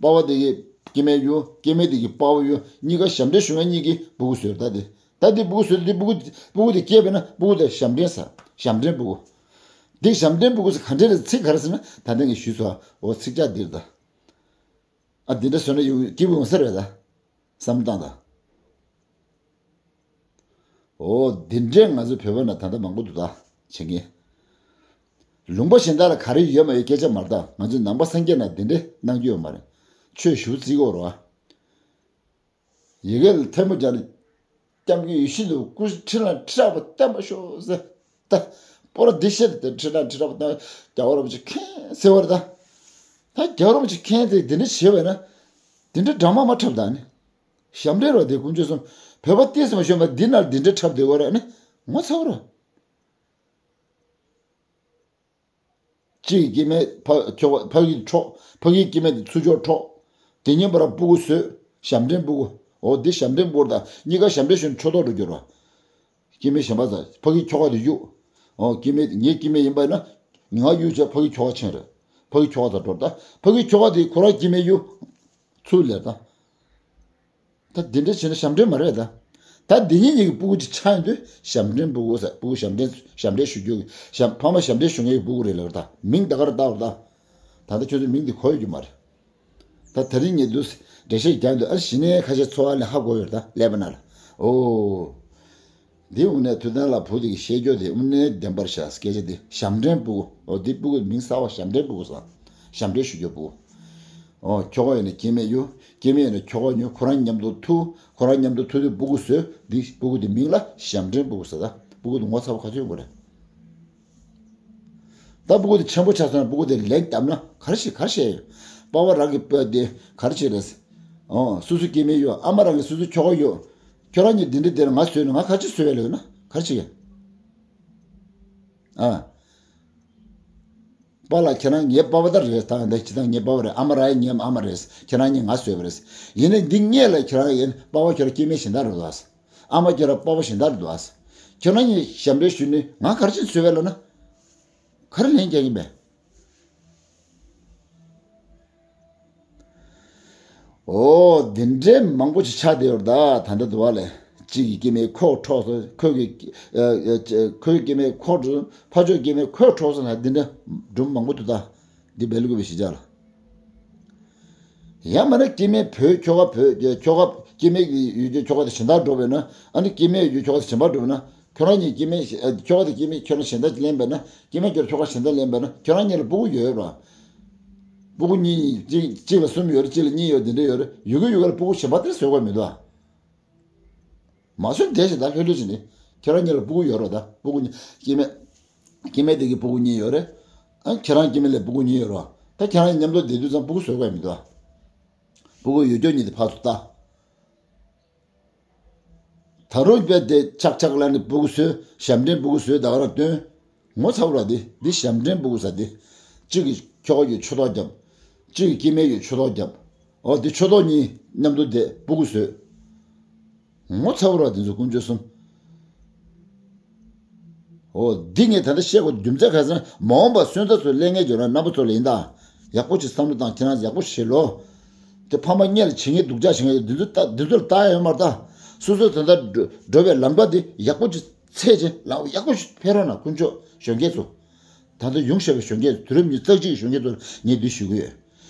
པ་ཕ་དེ་གི་སྐྱེ་དམན་ཡོད་སྐྱེ་དམན་དེ་གི་པ་ཕ་ཡོད་གཉིས་ཀ་ཞབས་འདྲེན་ཞུ་མཁན་གཉིས་ཀྱི་སྤུ་གུ་བཟོས་ད་དེ་ད། ད་འདི་སྤུ་གུ་བཟོས་ཏེ་འདི་སྤུ་གུ་སྤུ་གུ་དེ་སྐྱེས་པས་ན་སྤུ་གུ་དེ་ཞབས་འདྲེན་ཟེར། ཞབས་འདྲེན་སྤུ་གུ། འདི་ཞབས་འདྲེན་སྤུ་གུ་ཟེར་ག་འདྲས་རེད། ཚིག་ག་རེ་ཟེར་ན་ད་ལྟ་ངས་ཞུས་སོང་། འོ་ཚིག་ཆ་འདིར་ད། ཨ་འདི་འདྲ་བཟོས་ན་ཡོང་སྐྱིད་པོ་ཡོང་ས་རེད་ད། བསམ་བློ་བཏང་ད། འོ་འདི་འདྲས་ང་ཚོ་བོད་པ་ན་ད་ལྟ་མང་པོ་འདུག་ད། བྱེད་མཁན། ལུང་པ་གཞན་དག་ལ་ག་རེ་ཡོད་མ་ཡོད་སྐད་ཆ་མ་རེད་ད། ང་ཚོ་ནང་པ་སངས་རྒྱས་ན་འདི་འདྲས་གནང་རྒྱུ་ཡོད་མ་རེད། ཆོས་ཞུ་རྩིས་གོ་རོ། ཡི་གེ་ལ་ཐལ་མོ་སྦྱར་ནས་སྐྱབས་མགོན་ཡིད་བཞིན་དུ་སྐུ་ཁྲི་ལ་ཁྲི་ཕྲག་པ་བརྟན་པར་ཤོག་ཟེར། ད་སྤོ་ར་འདི་བཤད་དེ་ཁྲི་ལ་ཁྲི་ཕྲག་པ་བརྟན། རྒྱལ་བ་རིན་པོ་ཆེ་མཁྱེན་ཟེར་བ་རེད་ད། ད་རྒྱལ་བ་རིན་པོ་ཆེ་མཁྱེན་དེ་འདི་འདྲ་བྱས་པ་ན། འདི་འདྲ་འདྲ་མ་མ་འཁྲབ་ད་ནི། ཞབས་འདྲེན་རོ་དེ་དཀོན་མཆོག་གསུམ། བོད་པ་ཏོག་ཙམ་གཞོན་པ་འདི་ནར་འདི་འདྲ་འཁྲབ་བསྡད་པ་རེད་ནི། ངོ་ཚ་བོ་རེད། གཅིག་གི་སྐྱེ་དམན་ཕ་ཁྱོ་ག་ཕ་གི་འཕྲོག་ཕ་གི་སྐྱེ་དམན་དེ་ཚུར་ཕྱོགས་འཕྲོག་དེ་ཉིན་པར་སྤུ་གུ་བཟོས། ཞབས་འདྲེན་སྤུ་གུ། འོ་འདི་ཞབས་འདྲེན་སྤུ་གུ་དང་གཉིས་ཀ་ཞབས་འདྲེན་ཞུས་ནས་ཕྱོགས་གཏོགས་འགྲོ་རྒྱུ་རེད། སྐྱེ་དམན་གཞན་པ་ཚོ་ཕ་གི་ཁྱོ་ག་དེ་གཡུག་འོ་སྐྱེ་དམན་ངའི་སྐྱེ་དམན་ཡིན་པ་ཡིན་ན་ང་གཡུག་བྱས་ཕ་གི་ཁྱོ་ག་ཆེན་རེད། ཕ་གི་ཁྱོ་ག་དང་འགྲོ་ད་ཕ་གི་ཁྱོ་ག་དེ་ཁོ་རང་སྐྱེ་དམན་གཡུག་ཚུར་ལེར་ད། ད་འདི་འདྲ་བྱས་ན་ཞབས་འདྲེན་མ་རེད་ད། ད་འདི་གཉིས་གཉིས་ཀྱི་སྤུ་གུ་གཅིག་ཆགས་ཡོང་དུས་ཞབས་འདྲེན་སྤུ་གུ་ཟེར། སྤུ་གུ་ཞབས་འདྲེན་ཞབས་འདྲེན་ཞུ་རྒྱུ་གི་ཞབས་ཕ་མ་ཞབས་འདྲེན་ཞུ་མཁན་གྱི་སྤུ་གུ་རེད་ལབ་ད། མིང་ད་ག་རེ་བཏགས་རེད་ད། ད་ལྟ་ཁྱོད་ཚོས་མིང་འདི་གོ་ཡོད་རྒྱུ་མ་རེད། ད་དེ་རིང་ངས་འདུག་འགྲེལ་བཤད་རྒྱག་འདུག་ཨ་གཞི་ནས་ཁ་ཤས་འཚོ་བ་ལས་ཧ་གོ་ཡོད་ད་ཀླད་པ་ན་ལ། ཨོ། འདི་དངོས་གནས་ཐུབ་བསྟན་ལགས་བུ་དེ་གི་བཤད་རྒྱུ་དེ་དངོས་གནས་བདེན་པར་བཞག་སྐད་ཆ་འདི་ཞབས་འདྲེན་སྤུ་གུ། ཨོ་འདི་སྤུ་གུ་མིང་གསར་བ་ཞབས་འདྲེན་སྤུ་གུ་ཟེར། ཞབས་འདྲེན་ཞུ་རྒྱུ་སྤུ་གུ། ཨོ་ཁྱོ་ག་ཡོད་ན་སྐྱེ་དམན་གཡུག་སྐྱེ་དམན་ཡོད་ན་ཁྱོ་ག་གཡུག་ཁོ་རང་མཉམ་དུ་ཐུག་ཁོ་རང་མཉམ་དུ་ཐུག་དུས་སྤུ་གུ་བཟོས། འདི་སྤུ་གུ་འདི་མིང་ལ་ཞབས་འདྲེན་སྤུ་གུ་ཟེར་ད། སྤུ་གུ་འདི་ངོ་ཚ་བོ་ག་ཚོད་ཡོང་གི་རེད། ད་སྤུ་གུ་འདི་ཆེན་པོ་ཆགས་སོང་ན་སྤུ་གུ་འདི་ལན་བརྒྱབ་ན་ག་རེ་བྱེད་ག་རེ་བྱེད་ཡོད། པ་ཕ་རང་གི་སྤུ་གུ་འདི་ག་རེ་བྱེད་རེད། ཨོ་སོ་སོ་སྐྱེ་དམན་གཡུག་ཨ་མ་རང་གི་སོ་སོ་ཁྱོ་ག་གཡུག་ཁྱོད་རང་གཉིས་འདི་འདྲ་འདི་ལ་ང་བཟོས་ནས་ང་ག་རེ་བྱེད་བཟོས་པ་ལབ་ན་ག་རེ་བྱེད་ཡོད། ཨ། པཱ་ལགས་ཁྱེད་རང་ངའི་པ་ཕ་ད་རེད། ད་འདི་ཇི་ལྟར་ངའི་པ་ཕ་རེད། ཨ་མ་རང་ཡང་ངའི་ཨ་མ་རེད། ཁྱེད་རང་གཉིས་ང་བཟོས་པ་རེད། ཡིན་ནའི་འདི་སྔས་ལ་ཁྱེད་རང་ཡིན་པ་ཕ་ཁྱོད་རང་སྐྱེ་དམན་གཞན་དག་རེད་འདུག་ཨ། ཨ་མ་ཁྱོད་རང་པ་ཕ་གཞན་དག་རེད་འདུག་ཨ། ཁྱེད་རང་གཉིས་ཞབས་འདྲེན་ཞུས་ནས་ང་ག་རེ་བྱས་བཟོས་པ་ལབ་ན། ག་རེ་ལན་རྒྱག་གིན་པས། ཨོ། འདི་འདྲའི་མང་པོ་ཞིག་ཆགས་བསྡད་ཡོད་རེད་ད། ད་ལྟ་འདུག་བ་ལས། གཅིག་གི་སྐྱེ་དམན་ཁོ་འཕྲོག་སོང་། ཁོ་གི་ཨ་ཨ་ཁོའི་སྐྱེ་དམན་ཁོ་འཕྲོག་ཕ་ཕྱོགས་སྐྱེ་དམན་ཁོས་འཕྲོག་སོང་ལ་འདི་འདྲ་སྒྲུང་མང་པོ་འདུག་ད། འདི་སྦེལ་ཀོབ་པའི་གཞིས་ཆགས་ལ། ཡང་མིན་ན་སྐྱེ་དམན་བུ་ཁྱོ་ག་བུ་ཁྱོ་ག་སྐྱེ་དམན་གྱི་ཡུལ་གྱི་ཁྱོ་ག་དེ་གཞན་དག་འགྲོ་བས་ན། ཨ་ནི་སྐྱེ་དམན་ཡུལ་གྱི་ཁྱོ་ག་དེ་གཞན་པ་འགྲོ་བས་ན། ཁྱོད་རང་གཉིས་སྐྱེ་དམན་ཨ་ཁྱོ་ག་དེ་སྐྱེ་དམན་ཁྱོད་རང་གཞན་དག་ཅིག་ལེན་པས་ན་སྐྱེ་དམན་ཁྱོད་ཁྱོ་ག་གཞན་དག་ལེན་པས་ན་ཁྱོད་རང་གཉིས་ལ་སྤུ་གུ་ཡོད་རེད་པ། སྤུ་གུ་གཉིས་གཅིག་གཅིག་ལ་གསུམ་ཡོད་རེད། གཅིག་ལ་གཉིས་ཡོད་དེ་འདྲ་ཡོད་རེད། ཡུལ་གི་ཡུལ་ག་ལ་སྤུ་གུ་གཞན་པ་དེ་བཟོ་དགོས་མི་འདུག་ཨ། མ་བཟོ་བསྡད་ཞིག་ད་ལྷོད་ལྷོད་ཅིག་ནི། ཁྱེད་རང་གཉིས་ལ་སྤུ་གུ་ཡོད་རེད་ད། སྤུ་གུ་གཉིས་སྐྱེ་དམན་སྐྱེ་དམན་དེ་གི་སྤུ་གུ་གཉིས་ཡོད་རེད། ཨ་ཁྱེད་རང་སྐྱེ་དམན་ལ་སྤུ་གུ་གཉིས་ཡོད་རེད་པ། ད་ཁྱེད་རང་མཉམ་དུ་བསྡད་དུས་ཙམ་སྤུ་གུ་བཟོ་དགོས་མི་འདུག་ཨ། སྤུ་གུ་ཡོད་རྒྱུ་གཉིས་དེ་ཕར་ཚུར་ལྟ། ད་རུང་དཔེ་དེ་ཆག་ཆག་ལ་ནི་སྤུ་གུ་བཟོས། ཞབས་འདྲེན་སྤུ་གུ་བཟོས་ད་ག་རང་སྟོན། ངོ་ཚ་བོ་ར་འདི་འདི་ཞབས་འདྲེན་སྤུ་གུ་ཟེར་འདི། གཅིག་གིས་ཁྱོ་ག་ཡོད་ཆོས་ཐོག་རྒྱབ། གཅིག་གིས་སྐྱེ་དམན་ཡོད་ཆོས་ཐོག་རྒྱབ། འོ་འདི་ཆོས་ཐོག་གཉིས་མཉམ་དུ་བསྡད་སྤུ་གུ་བཟོས། ངོ་ཚ་བོ་ར་འདི་ཚོ་དཀོན་མཆོག་གསུམ། འོ་འདི་ངས་ད་ལྟ་བཤད་དགོས་རྒྱུ་མཚན་ག་རེ་ཟེར་ན་མ་འོངས་པ་སོན་རྩ་ཚོ་སླེབས་མཁན་ཁྱོད་རང་རྣམ་པ་ཚོ་ལ་ཡིན་ད། ཡག་པོ་ཅིག་བསམ་བློ་བཏང་། ཁྱེད་རང་ཡག་པོ་ཞིག་བྱེད་ལོ། དེ་ཕ་མ་སྔོན་ལ་བྱེད་མཁན་སྡུག་ཅག་བྱེད་མཁན་འདི་ཚོ་ལྟ་འདི་ཚོ་ལ་ལྟ་ཡ་ཡོད་མ་རེད་ད། སོ་སོ་ད་ལྟ་འགྲོ་འགྲོ་བའི་ལམ་ཁ་འདི་ཡག་པོ་ཅིག་འཚོལ་བྱས་ལམ་ཡག་པོ་ཞིག་ཕེབས་རོགས་གནང་དཀོན་མཆོག་གཞོན་སྐྱེས་ཚོ། ད་ལྟ་ཡོང་བཞིན་པའི་གཞོན་སྐྱེས་ཚོ། དུས་རབས་ཉི་ཤུ་རྩ་གཅིག་གི་གཞོན་སྐྱེས་ཚོ་ལ་ངས་འདི་ཞུ་གི་ཡོད།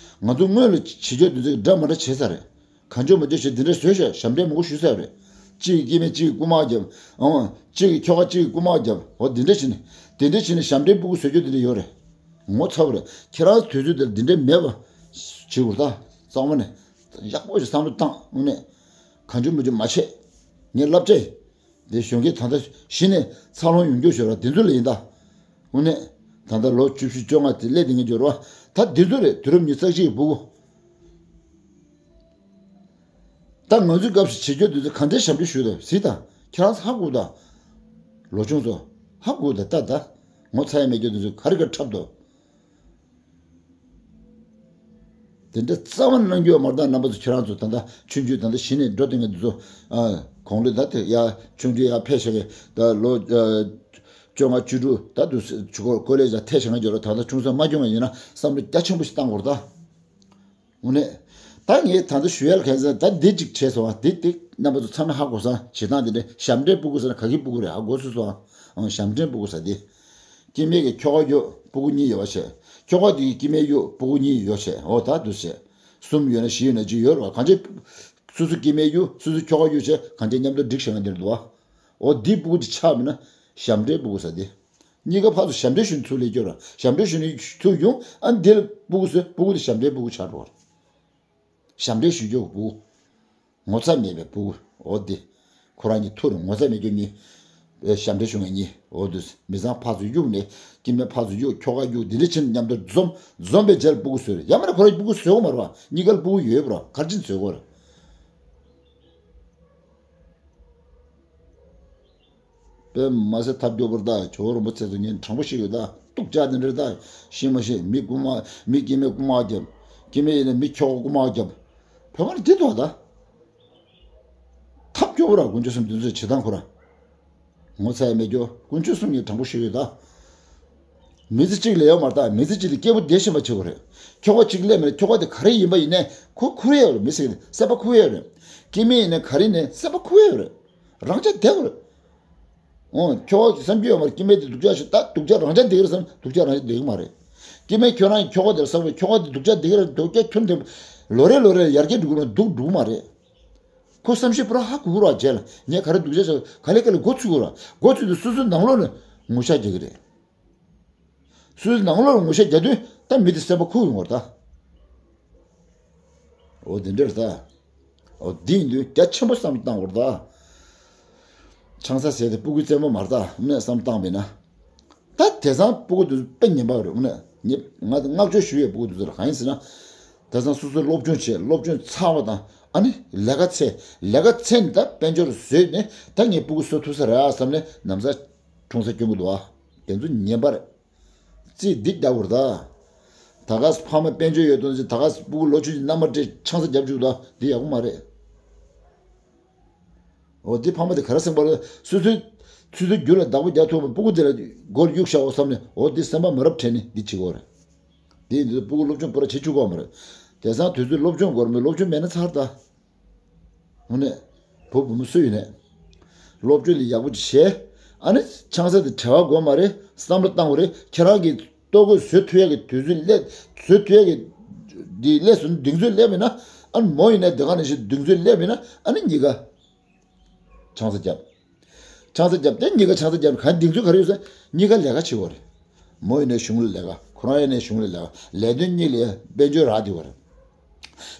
ང་ཚོ་སྔོན་ལ་བྱེད་སྤྱོད་འདི་ཚོ་འདྲ་མ་འདྲ་བྱེད་ས་རེད། གང་བྱུང་མང་བྱུང་བྱས་འདི་འདྲ་བཟོས་ཤག་ཞབས་འདྲེན་མང་པོ་ཞུས་ས་རེད། གཅིག་གིས་སྐྱེ་དམན་གཅིག་གིས་རྐུ་མ་རྒྱབ། ཨང་། གཅིག་གིས་ཁྱོ་ག་གཅིག་གིས་རྐུ་མ་རྒྱབ། འོ་འདི་འདྲ་བྱས་ནས་འདི་འདྲ་བྱས་ནས་ཞབས་འདྲེན་སྤུ་གུ་བཟོ་རྒྱུ་འདི་འདྲ་ཡོད་རེད། ངོ་ཚ་བོ་རེད། ཁྱེད་རང་དུས་ཚོད་འདིར་འདི་འདྲ་མེད་པ་བྱེད་དགོས་ད། གཙང་མ་ནས་ཡག་པོ་ཞིག་བསམ་བློ་བཏང་། དངོས་གནས་གང་བྱུང་མང་བྱུང་མ་བྱེད། ངས་བསླབ་བྱ་ཡིན། འདི་གཞོན་སྐྱེས་ད་ལྟ་གཞི་ནས་འཚར་ལོངས་ཡོང་རྒྱུ་ཞོར་ལ་འདི་ཚོ་ལ་ཡིན་ད། དངོས་གནས་ད་ལྟ་ལོ་བཅུ་བཞི་བཅོ་ལྔ་དེ་སླེབས་བསྡད་མཁན་ཅིག་ཡོད་རེད་པ། ད་འདི་ཚོ་རེད། དུས་རབས་ཉི་ཤུ་རྩ་གཅིག་གི་སྤུ་གུ། ད་ང་ཚོའི་སྐབས་སུ་བྱེད་རྒྱུ་འདི་ཚོ་ག་འདྲའི་ཞབས་འདྲེན་ཞུས་དང་གཟིགས་དང་། ཁྱེད་རང་ཚོ་ཧ་གོ་དང་། ལོ་ཆུང་ཚོ་ཧ་གོ་དང་། ལྟ་དང་། ངོ་ཚ་ཡ་མེད་རྒྱུ་འདི་ཚོ་ག་རེ་ག་འཁྲབ་འདུག་དེ་འདྲ་རྩ་བ་ནས་གནང་རྒྱུ་ཡོད་མ་རེད་ད། རྣམ་པ་ཚོ་ཁྱེད་རང་ཚོ་ད་ལྟ་ཆུང་ཆུང་ད་ལྟ་གཞི་ནས་འགྲོ་བསྡད་མཁན་འདི་ཚོ། ཨ། གོང་ལོ་ད་དེ་ཡར་ཆུང་ཆུང་ཡར་ཕེབས་བཞག་གི་ད་ལོ། ཨ། བཅོ་ལྔ་བཅུ་དྲུག་ད་དུ་ཆུ་ཁོ་ཀོ་ལེ་ཇ་ཐད་བཞག་མཁན་ཅིག་ཡོད་རེད། ད་ལྟ་ཆུང་ས་མ་སྐྱོང་བ་ཡིན་ན་བསམ་བློ་རྒྱ་ཆེན་པོ་ཞིག་བཏང་དགོས་རེད་ད། དངོས་གནས། ད་ངས་ད་ལྟ་ཞུ་ཡ་ལ་གང་ཟེར་ན་ད་འདི་གཅིག་བྱས་སོང་བ། འདི་འདི་ རྣམ་པ་ཚོ་ཚང་མས་ཧ་གོ་ས་བྱེད་སྟངས་དེ་འདྲ། ཞབས་འདྲེན་སྤུ་གུ་ཟེར་ན་ག་གི་སྤུ་གུ་རེད། ཧ་གོ་སོང་སོང་། ཨང་། ཞབས་འདྲེན་སྤུ་གུ་ཟེར་དེ། སྐྱེ་དམན་གྱི་ཁྱོ་ག་གཡོག་སྤུ་གུ་གཉིས་ཡོད་པ་བྱས། ཁྱོ་ག་དེ་གི་སྐྱེ་དམན་གཡོག་སྤུ་གུ་གཉིས་ཡོད་བྱས། འོ་ད་འདུག་བྱས། གསུམ་ཡོད་ན་བཞི་ཡོད་ན་གཅིག་ཡོད་རེད་བ། གང་ཅི། སོ་སོ་སྐྱེ་དམན་གཡོག་སོ་སོ་ཁྱོ་ག་གཡོག་བྱས། གང་ཅི་མཉམ་དུ་སྒྲིག་བཞག་ན་འདིར་འདུག་བ། འོ་འདི་སྤུ་གུ་དེ་ཆགས་མིན་ན་ཞབས་འདྲེན་སྤུ་གུ་ཟེར་དེ། གཉིས་ཀ་ཕར་ཚུར་ཞབས་འདྲེན་ཞུ་ནས་ཚུར་སླེབས་ཀྱི་ཡོད་རེད། ཞབས་འདྲེན་ཞུ་ནས་ཚུར་ཡོང་། ཨ་འདིར་སྤུ་གུ་བཟོས། སྤུ་གུ་དེ་ཞབས་འདྲེན་སྤུ་གུ་ཆགས་འགྲོ་བ་རེད། ཞབས་འདྲེན་ཞུ་རྒྱུ་བུ། ངོ་ཚ་མེད་པའི་བུ། འོ་དེ། ཁོ་རང་གཉིས་ཐུག་རེད། ངོ་ཚ་མེད་རྒྱུ་གཉིས། ཨེ། ཞབས་འདྲེན་ཞུ་མཁན་གཉིས། འོ་དེ། མི་ཚང་ཕར་ཚུར་གཡུགས་ནས། སྐྱེ་དམན་ཕར་ཚུར་གཡུགས། ཁྱོ་ག་གཡུགས། དེ་འདྲ་བྱས་ནས་མཉམ་དུ་འཛོམས། འཛོམས་པའི་རྗེས་ལ་སྤུ་གུ་བཟོས་རེད། ཡང་མིན་ན་ཁོ་རང་སྤུ་གུ་བཟོས་ཡོད་མ་རེད་བ། གཉིས་ཀ་ལ་སྤུ་གུ་ཡོད་པ་རེད། ག་རེ་བྱས་ནས་བཟོས་ཡོད་རེད། དཔེ་མ་སྲིད་ཐབས་སྐྱོ་པོ་རེད་ད། ཇོ་བོ་རིན་པོ་ཆེ་ཚོ་ངས་དྲང་པོ་བཤད་ཡོད་ད། སྡུག་ཅག་དེ་འདྲ་རེད་ད། ཤེས་མ་ཤེས། མི་རྐུ་མ། མི་སྐྱེ་དམན་རྐུ་མ་རྒྱབ། སྐྱེ་དམན་ཡིན་ན་མི་ཁྱོ་ག་རྐུ་མ་རྒྱབ། བོད་པ་འདི་ཐོག་ད། ཐབས་སྐྱོ་པོ་ར། དཀོན་མཆོག་གསུམ་འདི་ཚོའི་བྱེད་སྟངས་ཁོ་ར། ངོ་ཚ་ཡ་མེད་རྒྱུ། དཀོན་མཆོག་གསུམ་ངས་དྲང་པོ་ཤོད་ཡོད་ད། མི་ཚེ་གཅིག་ལས་ཡོད་མ་རེད་ད། མི་ཚེ་གཅིག་ལ་སྐྱེས་བུ་བདེ་ཞིང་པ་བྱེད་དགོས་རེད། ཁྱོ་ག་གཅིག་སླེབས་མེད། ཁྱོ་ག་དེ་ག་རེ་ཡིན་པ་ཡིན་ནའི་ཁོ་ཁུར་ཡ་ཡོད་རེད། མི་ཚེ་གི་སེམས་པ་ཁུར་ཡ་ཡོད་རེད། སྐྱེ་དམན་ཡིན་ནའི་ག་རེ་ཡིན་ནའི་སེམས་པ་ཁུར་ཡ་ཡོད་རེད། རང་ཅག་བསྡད་དགོས་རེད། འོ། ཁྱོ་ག་གི་བསམ་རྒྱུ་ཡོད་མ་རེད། སྐྱེ་དམན་དེ་སྡུག་ཅག་ཞིག་ད། སྡུག་ཅག་རང་ཅག་བསྡད་ཀྱི་རེད་བསམ། སྡུག་ཅག་རང་ཅག་བསྡད་ཀྱི་མ་རེད། སྐྱེ་དམན་ཁྱོད་རང་གི་ཁྱོ་ག་དེར་བསམ་བས། ཁྱོ་ག་དེ་སྡུག་ཅག་བསྡད་ཀྱི་རེད། སྡུག་ཅག་ཁྱོན་ནས་ལོ་རེ་ལོ་རེ་ཡར་རྒྱས་འགྲོ་གི་རེད། སྡུག་འགྲོ་གི་མ་རེད། ཁོ་བསམ་ཤེས་པོ་ར་ཧ་གོ་གི་རེད་བ། རྗེས་ལ་ངས་ག་རེ་སྡུག་ཅག་བྱས། ག་ལེ་ག་ལེ་མགོ་ཚོས་ཀྱི་རེད་བ། མགོ་ཚོས་དུས་སོ་སོའི་ནང་ལོགས་ནས་ངུ་ཤག་རྒྱག་གི་རེད། སོ་སོའི་ནང་ལོགས་ནས་ངུ་ཤག་རྒྱག་དུས་ད་མི་དེ་སེམས་པ་ཁུག་ཡོང་བ་རེད་ད། འོ་དེ་འདྲ་རེད་ད། འོ་དེ་ཡིན་དུས་རྒྱ་ཆེན་པོ་བསམ་བློ་བཏང་དགོས་རེད་ད། ཆང་ས་ཟས་དེ་སྤུ་གུའི་རྩེད་མོ་མ་རེད་ད། དངོས་གནས་བསམ་བློ་བཏང་བས་ན། ད་དེང་སང་སྤུ་གུ་དེ་ཚོ་དཔེ་ངན་པ་རེད། དངོས་གནས་ངས་ང་བསྔགས་བརྗོད་ཞུ་ཡས་སྤུ་གུ་དེ་ཚོ་ལ། གང་ཡིན་ཟེར་ན། དེང་སང་སོ་སོ་སློབ་སྦྱོང་བྱས། སློབ་སྦྱོང་ཚར་བ་དང་། ཨ་ནི་ལས་ཀ་འཚོལ། ལས་ཀ་འཚོལ་ནས་ད་དཔལ་འབྱོར་བཟོས་ནས་ད་ངས་སྤུ་གུ་གསོ་ཐུབ་ས་རེད་བསམ་ནས་ན་བཟའ་འཁྲུངས་ས་སྐྱོན་གྱི་འདུག་ཨ། དེ་ཚོ་ངན་པ་རེད། རྩིས་སྡིག་རྒྱག་དགོས་རེད་ད། ད་ག་ཕ་མ་དཔལ་འབྱོར་ཡོད་དོན་ཟེར། ད་ག་སྤུ་གུ་ལོ་ཆུང་ཆུང་མནའ་མ་སྤྲད་ཆང་ས་རྒྱབ་བཅུག་ད། འདི་ཡག་པོ་མ་རེད། འོ་འདི་ཕ་མ་དེ་ག་རེ་སེམས་པ་རེད། སོ་སོའི་ཆུ་ཚོད་རྒྱུན་ལ་བདག་པོ་རྒྱག་ཐུབ་པ། སྤུ་གུ་དེ་ལ་སྒོར་གཡུག་བཞག་འོ་བསམ་ནས། འོ་འདི་སེམས་པ་མ་རབས་དྲན་ནས་འདི་བྱེད་དགོས་རེད། དེ་ཡིན་དུས་སྤུ་གུ་སློབ་སྦྱོང་པོ་ར་བྱེད་བཅུག་གོ་མ་རེད། དེང་སང་དུས་ཚོད་སློབ་སྦྱོང་དགོས་རེད་མོད། སློབ་སྦྱོང་མེད་ན་ཚར་ད། དངོས་གནས། བུ་བུ་མོ་སུ་ཡིན་ནས། སློབ་སྦྱོང་དེ་ཡག་པོ་ཅིག་བྱས། ཨ་ནི་ཆང་ས་དེ་བྲེལ་བ་དགོས་མ་རེད། བསམ་བློ་བཏང་དགོས་རེད། ཁྱེད་རང་གི་ལྟོ་གོས་བཟོ་ཐུབ་ཡག་གི་དུས་ཚོད་སླེབས། བཟོ་ཐུབ་ཡག་གི་འདི་སླེབས་སོང་། གདེང་ཚོད་སླེབས་ཡིན་ན། ཨ་ནི་མོ་ཡིན་ནས་དེ་ག་ནང་བཞིན་གདེང་ཚོད་སླེབས་ཡིན་ན། ཨ་ནི་གཉིས་ཀ་ཆང་ས་བརྒྱབ། ཆང་ས་བརྒྱབ་སྟེ་གཉིས་ཀ་ཆང་ས་བརྒྱབ་ནས། གང་གདེང་ཚོད་ག་རེ་ཡོད་ཟེར། གཉིས་ཀ་ལས་ཀ་བྱེད་དགོས་རེད། མོ་ཡིན་ནའི་གཞུང་ལ་ལས་ཀ། ཁོ་རང་ཡིན་ནའི་གཞུང་ལ་ལས་ཀ། ལས་དོན་གཉིས་ལ་དཔལ་འབྱོར་རག་བསྡད་པ་རེད།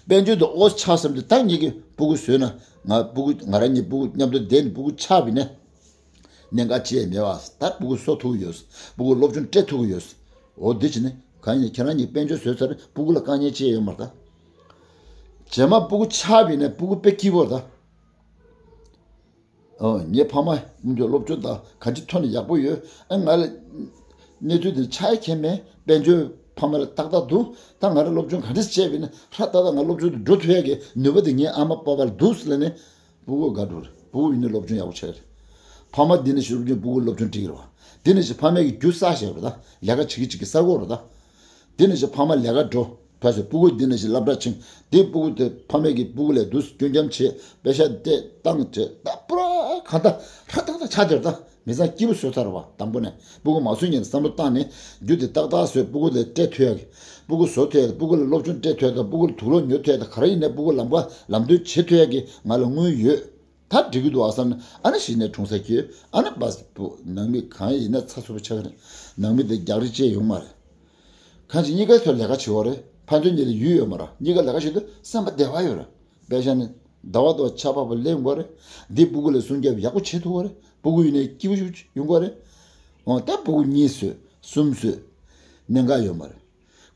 དཔལ་འབྱོར་དེ་ཨོ་ཆགས་བསམ་དུས་ད་ངེད་ཀྱི་སྤུ་གུ་བཟོས་ན། ང་སྤུ་གུ་ང་རང་གཉིས་སྤུ་གུ་མཉམ་དུ་བསྡད་ནས་སྤུ་གུ་ཆགས་པ་ཡིན་ན། གནད་འགག་ཅི་ཡང་མེད་པ། ད་སྤུ་གུ་གསོ་ཐུབ་ཀྱི་ཡོད། སྤུ་གུ་སློབ་སྦྱོང་སྤྲད་ཐུབ་ཀྱི་ཡོད། འོ་འདི་བྱས་ནས་གང་ཡིན་ཁྱེད་རང་གཉིས་དཔལ་འབྱོར་བཟོས་ཚར་ནས་སྤུ་གུ་ལ་དཀའ་ངལ་ཅི་ཡང་ཡོད་མ་རེད་ད། རྗེས་མ་སྤུ་གུ་ཆགས་པ་ཡིན་ན་སྤུ་གུ་དཔེ་སྐྱིད་པོ་རེད་ད། ཨོ། ངའི་ཕ་མ་ཀུན་གྱི་སློབ་སྦྱོང་དང་གང་ཅིའི་ཐོག་ནས་ཡག་པོ་ཡོད། ཨ། ང་ལ་གནས་ཚུལ་དེ་ཆ་ཡ་མཁན་མེད། དཔལ་འབྱོར་ཕ་མ་ལ་ཏག་ཏག་འདུག། ད་ང་རང་སློབ་སྦྱོང་ག་འདྲ་བྱས་པ་ཡིན་ན་ཧྲ་ཏག་ཏག་ང་སློབ་སྦྱོང་དུ་འགྲོ་ཐུབ་ཡག་གི་ནུས་པ་དེ་ངའི་ཨ་མ་པ་ཕ་ལ་འདུག་ཟེར་ལབ་ནས་སྤུ་གུ་དགའ་འགྲོ་རེད། སྤུ་གུ་ཡིན་ནའི་སློབ་སྦྱོང་ཡག་པོ་བྱས་རེད། ཕ་མ་འདི་ནས་ཤུགས་རྒྱུན་སྤུ་གུ་སློབ་སྦྱོང་སྤྲད་ཀྱི་རེད་བ། འདི་ནས་ཤི་ཕ་མས་ཀྱི་རྒྱུ་བསགས་བཞག་རེད་ད། ལས་ཀ་བྱེད་ཀྱི་བྱེད་ཀྱི་བསགས་ཀྱི་རེད་ད། དེ་ནས་ཀྱི་ཕ་མ་ལས་ཀ་འགྲོ། ཕ་ཚོས་སྤུ་གུ་འདི་ནས་ཀྱི་སློབ་གྲྭ་ཕྱིན། དེ་སྤུ་གུ་དེ་ཕ་མས་ཀྱི་སྤུ་གུ་ལས་འདུག་སྐྱོན་འགྱམ་བྱེད། པེ་ཤ་སྟེར་བཏང་བྱེད་ད། པུ་ར་གང་ལྟར་ཧྲ་ཏག་ཏག་ཆགས་བསྡད་ད། མི་ཚང་སྐྱིད་པོ་བཟོས་ཚར་བ། དང་པོ་ནས་སྤུ་གུ་མ་བཟོ་སྔོན་བསམ་བློ་བཏང་ནས་རྒྱུ་དེ་ཏག་ཏག་བཟོས། སྤུ་གུ་དེ་སྤྲད་ཐུབ་ཡག་གི། སྤུ་གུ་བཟོ་ཐུབ་ཡག་གི། སྤུ་གུ་ལ་སློབ་སྦྱོང་སྤྲད་ཐུབ་ཡག་དང་། སྤུ་གུ་ལ་དུག་སློག་ཉོ་ཐུབ་ཡག་དང་། ག་རེ་ཡིན་ནའི་སྤུ་གུ་ལམ་ཁ་ལམ་སྟོན་བྱེད་ཐུབ་ཡག་གི་ང་ལ་དངུལ་ཡོད། ད་འགྲིག་གི་འདུག་ཨ་བསམ་ནས། ཨ་ནི་གཞི་ནས་འཁྲུངས་ས་ཁྱོད། ཨ་ནི་བ་སྤུ་ནང་མི་གང་ཡིན་ན་ཚ་ཚུབ་པོ་ཆགས་ཀྱི་རེད། ནང་མི་དེ་རྒྱག་རེས་བྱས་ཡོང་མ་རེད། གང་ཅི་གཉིས་ཀའི་ཐོག་ལས་ཀ་བྱེད་དགོས་རེད། ཕན་ཚུན་གཉིས་ལ་ཡུལ་ཡོད་མ་རེད། གཉིས་ཀ་ལས་ཀ་བྱེད་དུས་བསམ་པ་བདེ་བ་ཡོད་རེད། པེ་ཤ་ནི་ཟླ་བ་དང་ཆར་པ་པོ་ལེན་དགོས་རེད། འདི་སྤུ་གུ་ལ་སྲུང་སྐྱོབ་ཡག་པོ་བྱེད་ཐུབ་དགོས་རེད། སྤུ་གུ་ཡིན་ནའི་སྐྱིད་པོ་ཞིག་ཡོང་དགོས་རེད། འོ་ད་སྤུ་གུ་གཉིས་བཟོས་གསུམ་བཟོས། གནད་འགག་ཡོད་མ་རེད།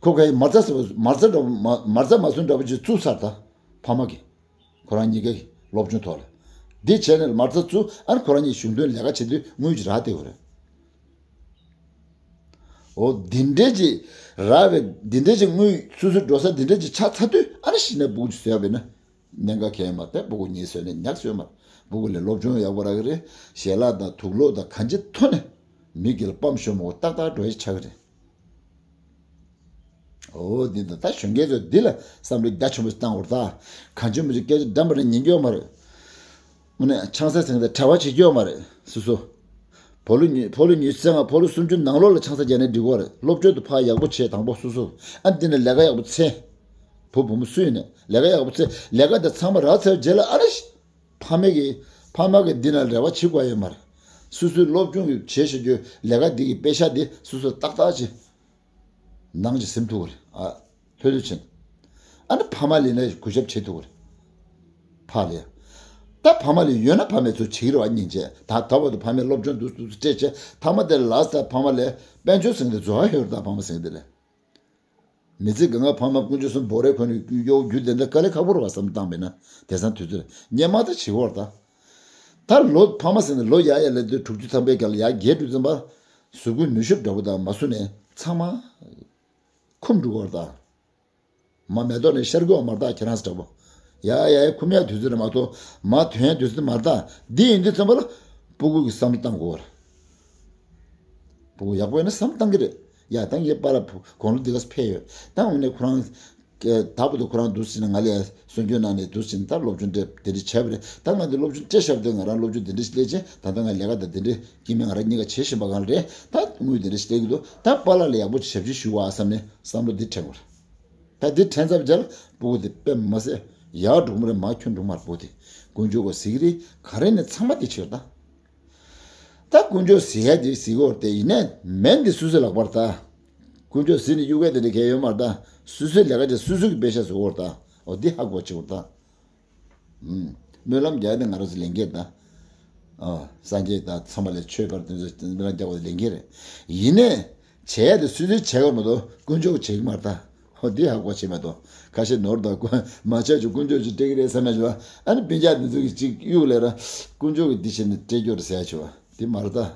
ཁོ་ག་ཡི་མ་རྩ་ཟེར་བ། མ་རྩ་འདྲ་པོ་མ་མ་རྩ་མ་སུ་འདྲ་པོ་ཅིག་བཙུགས་ཚར་ད། ཕ་མ་གིས། ཁོ་རང་གཉིས་ཀའི་སློབ་སྦྱོང་ཐོག་ལ། འདི་བྱས་ནས་མ་རྩ་བཙུགས། ཨ་ནི་ཁོ་རང་གཉིས་གཞུང་དོན་ལས་ཀ་བྱེད་དུས་དངུལ་ཅིག་རག་བསྡད་ཡོད་རེད། འོ་འདི་འདྲས་ཅིག་རག་པའི་འདི་འདྲས་ཅིག་དངུལ་སོ་སོ་འགྲོ་ས་འདི་འདྲས་ཅིག་ཆགས་ཚར་དུས། ཨ་ནི་གཞི་ནས་སྤུ་གུ་ཅིག་བཟོས་པ་ཡིན་ན། གནད་འགག་གང་ཡང་མ་རེད། སྤུ་གུ་གཉིས་བཟོས་ནས་ཉག་བཟོས་མ་རེད། སྤུ་གུ་ལ་སློབ་སྦྱོང་ཡག་པོ་རག་གི་རེད། ཞལ་ལག་དང་དུག་སློག་དང་གང་ཅིའི་ཐོག་ནས་མི་སྒེར་ལ་ཕམ་ཤོར་མ་དགོས། ཏག་ཏག་འགྲོ་ཡག་ཆགས་ཀྱི་རེད། འོ་འདི་ད་ད་གཞོན་སྐྱེས་ཚོས་འདི་ལ་བསམ་བློ་རྒྱ་ཆེན་པོ་བཏང་དགོས་རེད་ད། གང་བྱུང་མི་བྱུང་སྐད་ཆ་འགྲམ་པ་ནས་ཉན་རྒྱུ་ཡོད་མ་རེད། དངོས་གནས་ཆང་ས་ཟེར་མཁན་དེ་གྲྭ་པ་བྱེད་རྒྱུ་ཡོད་མ་རེད། སོ་སོ། བོད་ལོ་ཉི་བོད་ལོ་ཉི་ཤུ་རྩ་ལྔ་བོད་ལོ་སུམ་ཅུ་ནང་ལོགས་ལ་ཆང་ས་བརྒྱབ་ནས་འགྲིག་གི་རེད། སློབ་སྦྱོང་དུ་ཕར་ཡག་པོ་བྱས། དང་པོ་སོ་སོ། ཨ་འདི་ནས་ལས་ཀ་ཡག་པོ་འཚོལ། བུ་བུ་མོ་སུ་ཡིན་ནས་ལས་ཀ་ཡག་པོ་འཚོལ། ལས་ཀ་དེ་ཚང་མ་རག་ཚར་བའི་རྗེས་ལ་ཨ་རེ། ཕ་མ་གི་ཕ་མ་གི་འདི་ན་རེ་བ་བྱེད་དགོས་ཡོད་མ་རེད། སོ་སོའི་སློབ་སྦྱོང་གི་བྱེད་ཤེས་རྒྱུ་ལས་ཀ་འདི་གི་དཔེ་ཆ་འདི་སོ་སོ་ཏག་ཏག་བྱེད། ནང་གི་སེམས་ཐུག་རེད། ཨ། ལྷོད་ལྷོད་ཕྱིན། ཨ་ནི་ཕ་མ་ལས་ནས་གུས་ཞབས་བྱེད་ཐུག་རེད། ཕ་ལས། ད་ཕ་མ་ལས་ཡོད་ན་ཕ་མས་ཚུར་བྱེད་ཀྱི་རེད་བ། སྙིང་རྗེ། ད་ད་བར་དུ་ཕ་མས་སློབ་སྦྱོང་འདུག་འདུག་སྤྲད་བྱས་ཐ་མ་དེ་ལ་ལ་ས་ཕ་མ་ལས་དཔལ་འབྱོར་ཟེར་འདི་རྫོགས་ཡོད་རེད། ད་ཕ་མ་ཟེར་འདི་ལས། མི་ཚེ་གང་ག་ཕ་མ་དཀོན་མཆོག་གསུམ་བོར་རེ་འཁོན་ནས་གཡོག་རྒྱུ་དེ་འདྲ་དཀའ་ལས་ཁག་པོ་རེད་བ། བསམ་བློ་བཏང་བས་ན་དེང་སང་དུས་ཚོད་སྙན་མ་ད་བྱེད་དགོས་རེད་ད། ད་ལོ་ཕ་མ་ཟེར་ནས་ལོ་ཡར་ཡར་ལ་དུས་དྲུག་ཅུ་ཐམ་པའི་སྐབས་ལ་ཡར་བརྒྱད་དྲུག་ཙམ་པ། གཟུགས་པོའི་ནུ་ཞོ་འདྲ་པོ་དང་མ་བསུ་ནས་ཚང་མ་འཁུམས་འགྲོ་གི་རེད་ད། མ་མེ་ཏོག་ནས་ཤར་གི་བ་མ་རེད་ད། ཁྱེད་རང་ཚོ་འདྲ་པོ། ཡ་ཡ་ཡ་འཁུམས་ཡ་དུས་ཚོད་རེད་མ་གཏོགས་མ་ཐོན་ཡ་དུས་ཚོད་མ་རེད་ད། འདི་ཡིན་དུས་ཙམ་པ་ལ་སྤུ་གུ་གི་བསམ་བློ་བཏང་དགོས་རེད། སྤུ་གུ་ཡག་པོ་ཡིན་ན་བསམ་བློ་བཏང་གི་རེད། ཡ་ད་ངའི་པཱ་ལགས་དགུང་ལོ་འདི་ག་ཕེབས་ཡོད། ད་འོ་ནས་ཁོ་རང་ད་བར་དུ་ཁོ་རང་འདུག་ཟེར་ནས་ང་ལ་ཡ་གསོལ་འགྱོད་གནང་ནས་འདུག་ཟེར་ནས་ད་སློབ་སྦྱོང་འདི་འདི་འདྲ་བྱས་པ་རེད། ད་ང་འདི་སློབ་སྦྱོང་སྤྲད་བཞག་པ་དེ་ང་རང་སློབ་སྦྱོང་འདི་འདྲ་ཞིག་སླེབས་ཅེས་ད་ལྟ་ང་ལས་ཀ་དང་འདི་འདྲ་སྐྱེ་དམན་ང་རང་གཉིས་ཀ་བྱེད་བཞིན་པ་གང་རེད། ད་དངུལ་འདི་འདྲ་ཞིག་སླེབས་ཀྱི་འདུག་ད་པཱ་ལགས་ལ་ཡག་པོ་ཞབས་ཕྱི་ཞུ་བ་བསམ་ནས་བསམ་བློ་འདི་དྲན་དགོས་རེད། ད་འདི་དྲན་ཚར་བའི་རྗེས་ལ་སྤུ་གུ་དེ་དཔེ་མ་སྲིད་ཡག་འགྲོ་གི་མ་རེད། མ་ཁྱོད་འགྲོ་མ་རེད། སྤུ་གུ་དེ་དཀོན་མཆོག་གིས་གཟིགས་ཀྱི་རེད། ག་རེ་ནས་ཚང་མ་དེ་ཆོད་ད། ད་དཀོན་མཆོག་གཟིགས་ཡ་དེ་གཟིགས་ཀྱི་ཡོད་རེད་དེ། ཡིན་ནའི་མེ་འདི་སོ་སོའི་ལག་པར་ད། དཀོན་མཆོག་གཟིགས་ནས་གཡུག་མཁན་དེ་འདྲ་གང་ཡང་ཡོད་མ་རེད་ད། སོ་སོའི་ལས་ཀ་དེ་སོ་སོ་གིས་དཔེ་ཆ་བཟོ་གི་ཡོད་རེད་ད། འོ་འདི་ཧ་གོ་བྱེད་དགོས་རེད་ད། ཨུམ། སྨོན་ལམ་རྒྱག་ནས་ང་རང་ཚོ་ལས་འགན་དང་། ཨ། སངས་རྒྱས་དང་ཚང་མ་ལ་མཆོད་པར་དེ་ཚོ་སྨོན་ལམ་རྒྱག་པ་ལས་འགན་རེད། ཡིན་ནའི། བྱས་ཏེ་སུས་སུས་བྱས་པ་མ་གཏོགས་དཀོན་མཆོག་བྱེད་ཀྱི་མ་རེད་ད། ཧོ་འདི་ཧ་གོ་བྱེད་མ་གཏོགས་ཁ་ཤས་ནོར་དང་དཀོན་མ་བྱས་ཀྱི་དཀོན་མཆོག་ཅིག་སྤྲད་ཀྱི་རེད་བསམ་ཡ་བྱུང་བ། ཨ་ནི་སྤུན་ཀྱག་འདི་ཚོ་གིས་ཅིག་གཡུག་ལེ་ར་དཀོན་མཆོག་གིས་འདི་བྱས་ནས་སྤྲད་རྒྱུ་རེད་ཟེར་ཡ་བྱུང་བ་འདི་མ་རེད་ད།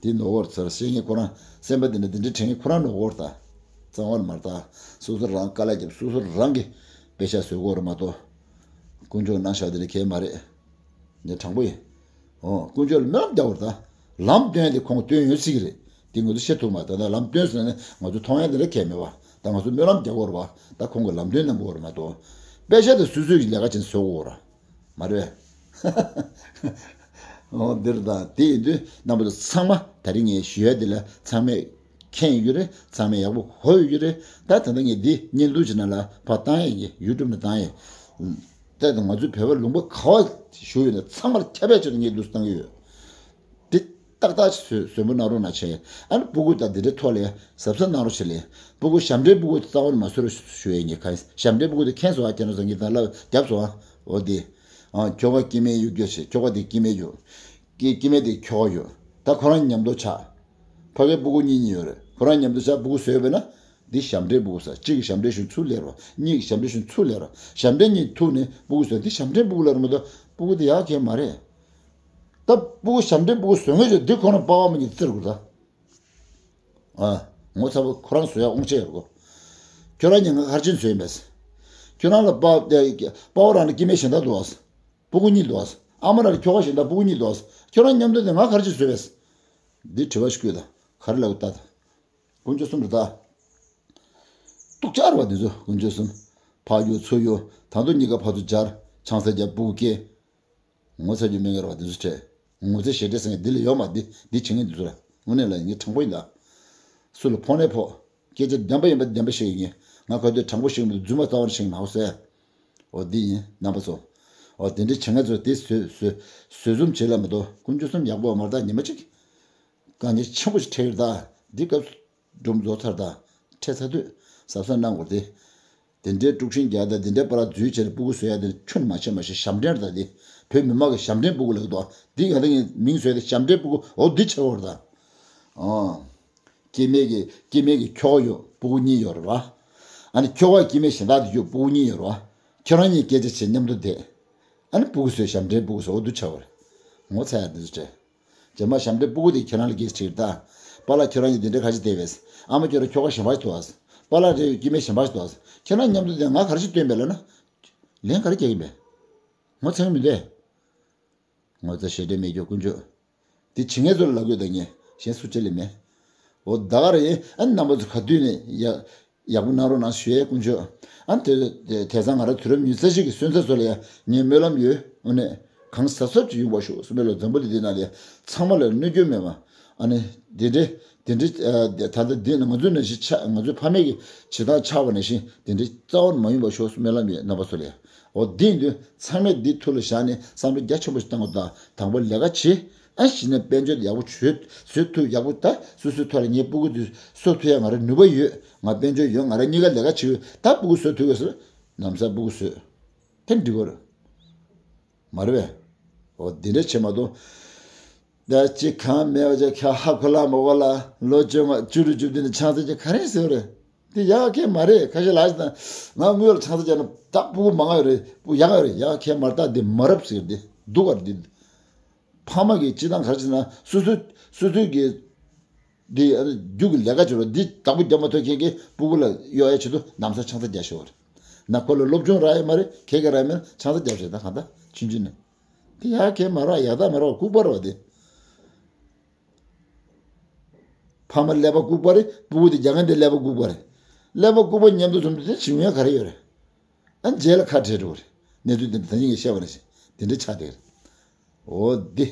དེ་ནོར་བ་རེད་ཟེར་བཤད་མཁན་ཁོ་རང་། སེམས་པ་དེ་འདྲ་དེ་འདྲ་དྲན་མཁན་ཁོ་རང་ནོར་བ་རེད་ད། གཙང་བ་མ་རེད་ད། སོ་སོ་རང་དཀའ་ལས་བརྒྱབ་སོ་སོ་རང་གིས་དཔེ་ཆ་བཟོ་དགོས་རེད་མ་གཏོགས། དཀོན་མཆོག་གནང་བཞག་དེ་འདྲ་གང་ཡང་མ་རེད། ངས་དྲང་པོ་ཡིན། འོ་དཀོན་མཆོག་ལ་སྨོན་ལམ་རྒྱག་དགོས་རེད་ད། ལམ་སྟོན་དེ་ཁོང་སྟོན་ཡོད་སྲིད་ཀྱི་རེད། དེ་ང་ཚོ་བཤད་ཐུབ་མ་རེད། ད་ལམ་སྟོན་ཟེར་ན་ང་ཚོ་མཐོང་ཡ་དེ་འདྲ་གང་ཡང་མེད་པ། ད་ང་ཚོ་སྨོན་ལམ་རྒྱག་དགོས་རེད་པ། ད་ཁོང་གིས་ལམ་སྟོན་གནང་དགོས་རེད་མ་གཏོགས། དཔེ་ཆ་དེ་སོ་སོ་གི་ལས་ཀ་བྱས་ནས་བཟོ་དགོས་རེད། མ་རེད་པས། འོ་འདིར་དང་དེ་ཡིན་དུས་རྣམ་པ་ཚོ་ཚང་མ་ད་རིང་ངས་ཞུ་ཡ་འདི་ལ་ཚང་མས་མཁྱེན་ཡོད་ཀྱི་རེད། ཚང་མས་ཡག་པོ་གོ་ཡོད་ཀྱི་རེད། ད་ད་ལྟ་ངས་འདི་བརྙན་ཐུང་ཅིག་ནང་ལ་ཕར་བཏང་ཡ་ཡིན། ཡུ་ཊུབ་ནང་བཏང་ཡ་ཡིན། ད་ང་ཚོའི་བོད་པ་ལུང་པ་ག་བ་བཞུགས་ཡོད་ན་ཚང་མར་ཁྱབ་པའི་ཆེད་དུ་ངས་འདུག་སེ་བཏང་གི་ཡོད། འདི་ཏག་ཏག་ཅིག་བཟོ་བཟོ་འབུ་གནང་རོགས་གནང་བྱས། ཨ་ནི་སྤུ་གུ་དང་འདི་འདྲའི་ཐོག་ལ་གཟབ་གཟབ་གནང་རོགས་བྱེད་ལེ། སྤུ་གུ་ཞབས་འདྲེན་སྤུ་གུ་རྩ་བ་ནས་མ་བཟོ་རོགས་ཞུ་ཡས་ངས་གང་། ཞབས་འདྲེན་སྤུ་གུ་དེ་མཁྱེན་སོང་ཨ། ཁྱེད་རང་ཚོ་ངས་ད་ལབ་བརྒྱབ་སོང་ཨ། འོ་འདི། ཨ་ཁྱོ་ག་སྐྱེ་དམན་གཡུག་རྒྱུ་བྱེད། ཁྱོ་ག་དེ་སྐྱེ་དམན་གཡུག་སྐྱེ་སྐྱེ་དམན་དེ་ཁྱོ་ག་གཡུག་ད་ཁོ་རང་མཉམ་དུ་ཆགས། ཕ་གའི་སྤུ་གུ་གཉིས་གཉིས་ཡོད་རེད། ཁོ་རང་མཉམ་དུ་ཆགས་སྤུ་གུ་བཟོས་པས་ན། འདི་ཞབས་འདྲེན་སྤུ་གུ་ཟེར། གཅིག་གིས་ཞབས་འདྲེན་ཞུ་ཚུར་ལེར་བ། གཉིས་ཀྱིས་ཞབས་འདྲེན་ཞུ་ཚུར་ལེར་བ། ཞབས་འདྲེན་གཉིས་ཐུག་ནས་སྤུ་གུ་བཟོས། འདི་ཞབས་འདྲེན་སྤུ་གུ་ལེར་མ་གཏོགས་སྤུ་གུ་དེ་ཡག་གང་མ་རེད། ད་སྤུ་གུ་ཞབས་འདྲེན་སྤུ་གུ་བཟོས་ངེས་ཆོག་འདི་ཁོ་རང་པ་ཕ་མ་གཉིས་བརྩི་དགོས་ད། ཨ། ངོ་ཚ་པོ་ཁོ་རང་བཟོ་ཡག་དབང་ཆ་ཡོད་གོ། ཁྱོད་རང་གཉིས་ང་ག་རེ་བྱས་ནས་བཟོས་ཡིན་པས། ཁྱོད་རང་ལ་པ་པ་ཕ་རང་ལ་སྐྱེ་དམན་གཞན་དག་འདུག་ཨ། སྤུ་གུ་གཉིས་འདུག་ཨ། ཨ་མ་རང་ལ་ཁྱོ་ག་གཞན་དག་སྤུ་གུ་གཉིས་འདུག་ཨ། ཁྱོད་རང་མཉམ་དུ་དེ་ང་ག་རེ་བྱས་ནས་བཟོས་པས། འདི་དྲི་བ་ཞིག་བཀོད་དང་ག་རེ་ལབ་ད་ད། དཀོན་མཆོག་གསུམ་རེད་ད། སྡུག་ཅག་རེད་བ་འདི་ཚོ། དཀོན་མཆོག་གསུམ། ཕ་གཡུག་ཚུར་གཡུག་ད་དུང་གཉིས་ཀ་ཕར་ཚུར་སྦྱར། ཆང་ས་རྒྱབ་སྤུ་གུ་སྐྱེ། ངོ་ཚ་རྒྱུ་མེད་ངེས་རེད་བ་འདི་ཚོ་ཁྲེལ། ངོ་ཚ་ཞེ་ཁྲེལ་ཟེར་མཁན་འདི་ལ་ཡོད་མ་འདི་འདི་བྱེད་མཁན་འདི་ཚོ་ལ་དངོས་གནས་ལ་ངས་དྲང་པོ་ཡིན་ད། སུ་ལ་ཕོག་ནས་ཕོག་སྐད་ཆ་བདེན་པ་ཡིན་པ་བདེན་པ་བཤད་ཡིན། ང་ག་དུས་དྲང་པོ་བཤད་མི་འདུག་རྫུན་མ་རྩ་བ་ནས་བཤད་མ་ཧོ་ཟེར། འོ་འདི་ཡིན་རྣམ་པ་ཚོ། འོ་དེ་འདྲའི་བྱེད་མཁན་ཚོ་དེ་བཟོད་བཟོད་བཟོད་བཟུམ་བྱེད་ལ་མི་འདུག་དཀོན་མཆོག་གསུམ་ཡག་པོ་མ་རེད་ད། ཉི་མ་གཅིག་དཀའ་ངལ་ཆེན་པོ་ཞིག་འཕྲད་ཡོད་ད། འདི་སྐབས་སུ་སྒྲུང་རྫོགས་ཚར་ད། འཕྲད་ཚར་དུས་གཟབ་གཟབ་གནང་དགོས་ཏེ། དེ་འདྲའི་དཀྲུག་ཤིང་རྒྱག་ད་དེ་འདྲའི་པ་ར་འཛུལ་བྱས་ནས་སྤུ་གུ་བཟོ་ཡ་དེ་ཁྱོན་མ་ཆེ་མ་ཤེས་ཞབས་འདྲེན་རེད་ད། དེ་བོད་མི་མང་གི་ཞབས་འདྲེན་སྤུ་གུ་ལབ་ཀྱི་འདུག་དེ་ང་ད་ངས་མིང་བཟོས་ཏེ་ཞབས་འདྲེན་སྤུ་གུ་འོ་འདི་ཆེ་བོ་རེད་ད། ཨང་། སྐྱེ་དམན་གྱི་སྐྱེ་དམན་གྱི་ཁྱོ་ག་ཡོད་སྤུ་གུ་གཉིས་ཡོད་རེད་བ། ཨ་ནི་ཁྱོ་ག་སྐྱེ་དམན་གཞན་དག་དེ་ཡོད་སྤུ་གུ་གཉིས་ཡོད་རེད་བ། ཁྱོད་རང་གཉིས་སྐད་ཆ་བྱེད་མཉམ་དུ་བསྡད། ཨ་ནི་སྤུ་གུ་བཟོས་ཞབས་འདྲེན་སྤུ་གུ་བཟོ་འོ་འདི་ཆེ་བོ་རེད། ངོ་ཚ་ཡ་འདི་ཚོ་སྤྲད། རྗེས་མ་ཞབས་འདྲེན་སྤུ་གུ་དེ་ཁྱེད་རང་ལ་སྐད་ཆ་དྲིས་ད། པཱ་ལགས་ཁྱོད་རང་གཉིས་དེ་འདྲའི་ཁ་ཆེ་བསྡད་པས། ཨ་མ་ཁྱོད་རང་ཁྱོ་ག་གཞན་པ་ཞིག་འདུག་ཨ། པཱ་ལགས་དེ་སྐྱེ་དམན་གཞན་པ་ཞིག་འདུག་ཨ། ཁྱེད་རང་མཉམ་དུ་དེ་ང་ག་རེ་ཞིག་སྟོན་པས་ལབ་ན། ལན་ག་རེ་རྒྱག་གིན་པས། ངོ་ཚ་གི་མི་འདུག་ངོ་ཚ་ཞེ་དྲག་མེད་རྒྱུ་དཀོན་མཆོག་དེ་བྱེད་མཁན་ཚོ་ལ་ལབ་དགོས་ད་ངས་གཞན་སུ་ཁྲིད་ལས་མེད། འོ་ད་ག་རེ་ཡིན་ཨ་ནི་རྣམ་པ་ཚོ་ག་དུས་ནས་ཡ། ཡག་པོ་གནང་རོགས་གནང་ཞུ་ཡས་དཀོན་མཆོག་ཨ་ནི་དེ་དེ་དེང་སང་ང་རང་དུས་རབས་ཉི་ཤུ་རྩ་གཅིག་གི་སོན་རྩ་ཚོ་ལ་ཡ་ངའི་སྨོན་ལམ་ཡོད། འོ་ནས་ གང་གཟབ་གཟབ་ཅིག་ཡོང་བ་ཤོག་གསུངས་པའི་ལོ། འཛམ་བུ་གླིང་འདི་ནང་ལ་ཚང་མ་ལ་གནོད་སྐྱོན་མེད་པ། ཨ་ནི་འདི་འདྲའི་འདི་འདྲའི་ད་ལྟ་འདི་ནི་ང་ཚོའི་ནང་བཞིན་ཆགས། ང་ཚོའི་ཕ་མེས་ཀྱི་བྱེད་སྟངས་ཆགས་པ་ནང་བཞིན་འདི་འདྲའི་རྩ་བ་ནས་མ་ཡོང་བ་ཤོག་གསུངས་སྨོན་ལམ་ཡོད། རྣམ་པ་ཚོ་ལ་ཡ། འོ་འདི་ཡིན་དུས་ཚང་མས་འདི་ཐུགས་ལ་བཞག་ནས་བསམ་བློ་རྒྱ་ཆེན་པོ་ཞིག་བཏང་དགོས། དང་དང་པོ་ལས་ཀ་བྱེད། ཨ་གཞི་ནས་དཔལ་འབྱོར་ཡག་པོ་བཟོ་བཟོ་ཐུབ། ཡག་པོ་ད་སོ་སོའི་ཐོག་ལ་ངའི་སྤུ་གུ་འདི་གསོ་ཐུབ་ཡ་ང་རང་ནུས་པ་ཡོད། ང་དཔལ་འབྱོར་ཡོད། ང་རང་གཉིས་ཀ་ལས་ཀ་བྱེད་ཡོད། ད་སྤུ་གུ་གསོ་ཐུབ་ག་ཟེར། ལམ་སང་སྤུ་གུ་གསོས། དེ་འགྲིག་གི་རེད། མ་རེད་པས། འོ་འདི་འདྲ་བྱེད་མ་གཏོགས། ད་ཅི་གང་མེད་པ་ཅིག་ཁ་ཧ་ཁོ་ལག་མོ་གོ་ལ་ལོ་བཅོ་ལྔ་བཅུ་དྲུག་བཅུ་བདུན་ནས་ཆང་ས་ཅིག་ག་རེ་ཟེར་རེད། འདི་ཡག་གི་མ་རེད། ཁ་ཤས་ལ་ང་དངུལ་ལ་ཆང་ས་རྒྱག་ན་ད་སྤུ་གུ་མང་ང་ཡོད་རེད། སྤུ་ཡག་ཡོད་རེད། ཡག་གི་མ་རེད། ད་འདི་མ་རབས་ཟེར། འདི་སྡུག་ག་རེད། འདི་ཕ་མ་གི་སྤྱི་བཏང་ག་རེ་བྱེད་ན་སོ་སོ་སོ་སོའི་གི་འདི་ཨ་ནི་རྒྱུ་གི་ལས་ཀ་བྱེད་རོགས། འདི་བདག་པོ་རྒྱབ་མ་ཐུབ་མཁན་གྱི་སྤུ་གུ་ལ་གཡོག་ཡ་ཆེད་དུ་ལམ་སང་ཆང་ས་རྒྱག་ཤོག་རེད། ན་ཁོ་ལ་སློབ་སྦྱོང་རག་ཡ་མ་རེད། གེ་ག་རག་ཡ་མེད། ཆང་ས་རྒྱག་བྱེད་ད་གང་ལྟར་ཆུང་ཆུང་ནས་དེ་ཡག་གེ་མ་རག་ཡག་ད་མ་རག་ལྐུགས་པ་རེད་པ། དེ་ཕ་མ་ཀླད་པ་ལྐུགས་པ་རེད། སྤུ་གུ་དེ་རྒྱག་མཁན་དེ་ཀླད་པ་ལྐུགས་པ་རེད། ཀླད་པ་ལྐུགས་པ་མཉམ་དུ་འཛོམས་དུས་དེ་བྱེད་ཡ་ག་རེ་ཡོད་རེད། ཨ་རྗེས་ལ་ཁ་བྲལ་འགྲོ་གི་རེད། གནས་ཚུལ་དེ་འདྲ་ད་གིན་ངས་བཤད་པ་ནང་བཞིན་དེ་འདྲ་ཆགས་བསྡད་ཀྱི་རེད། འོ་འདི་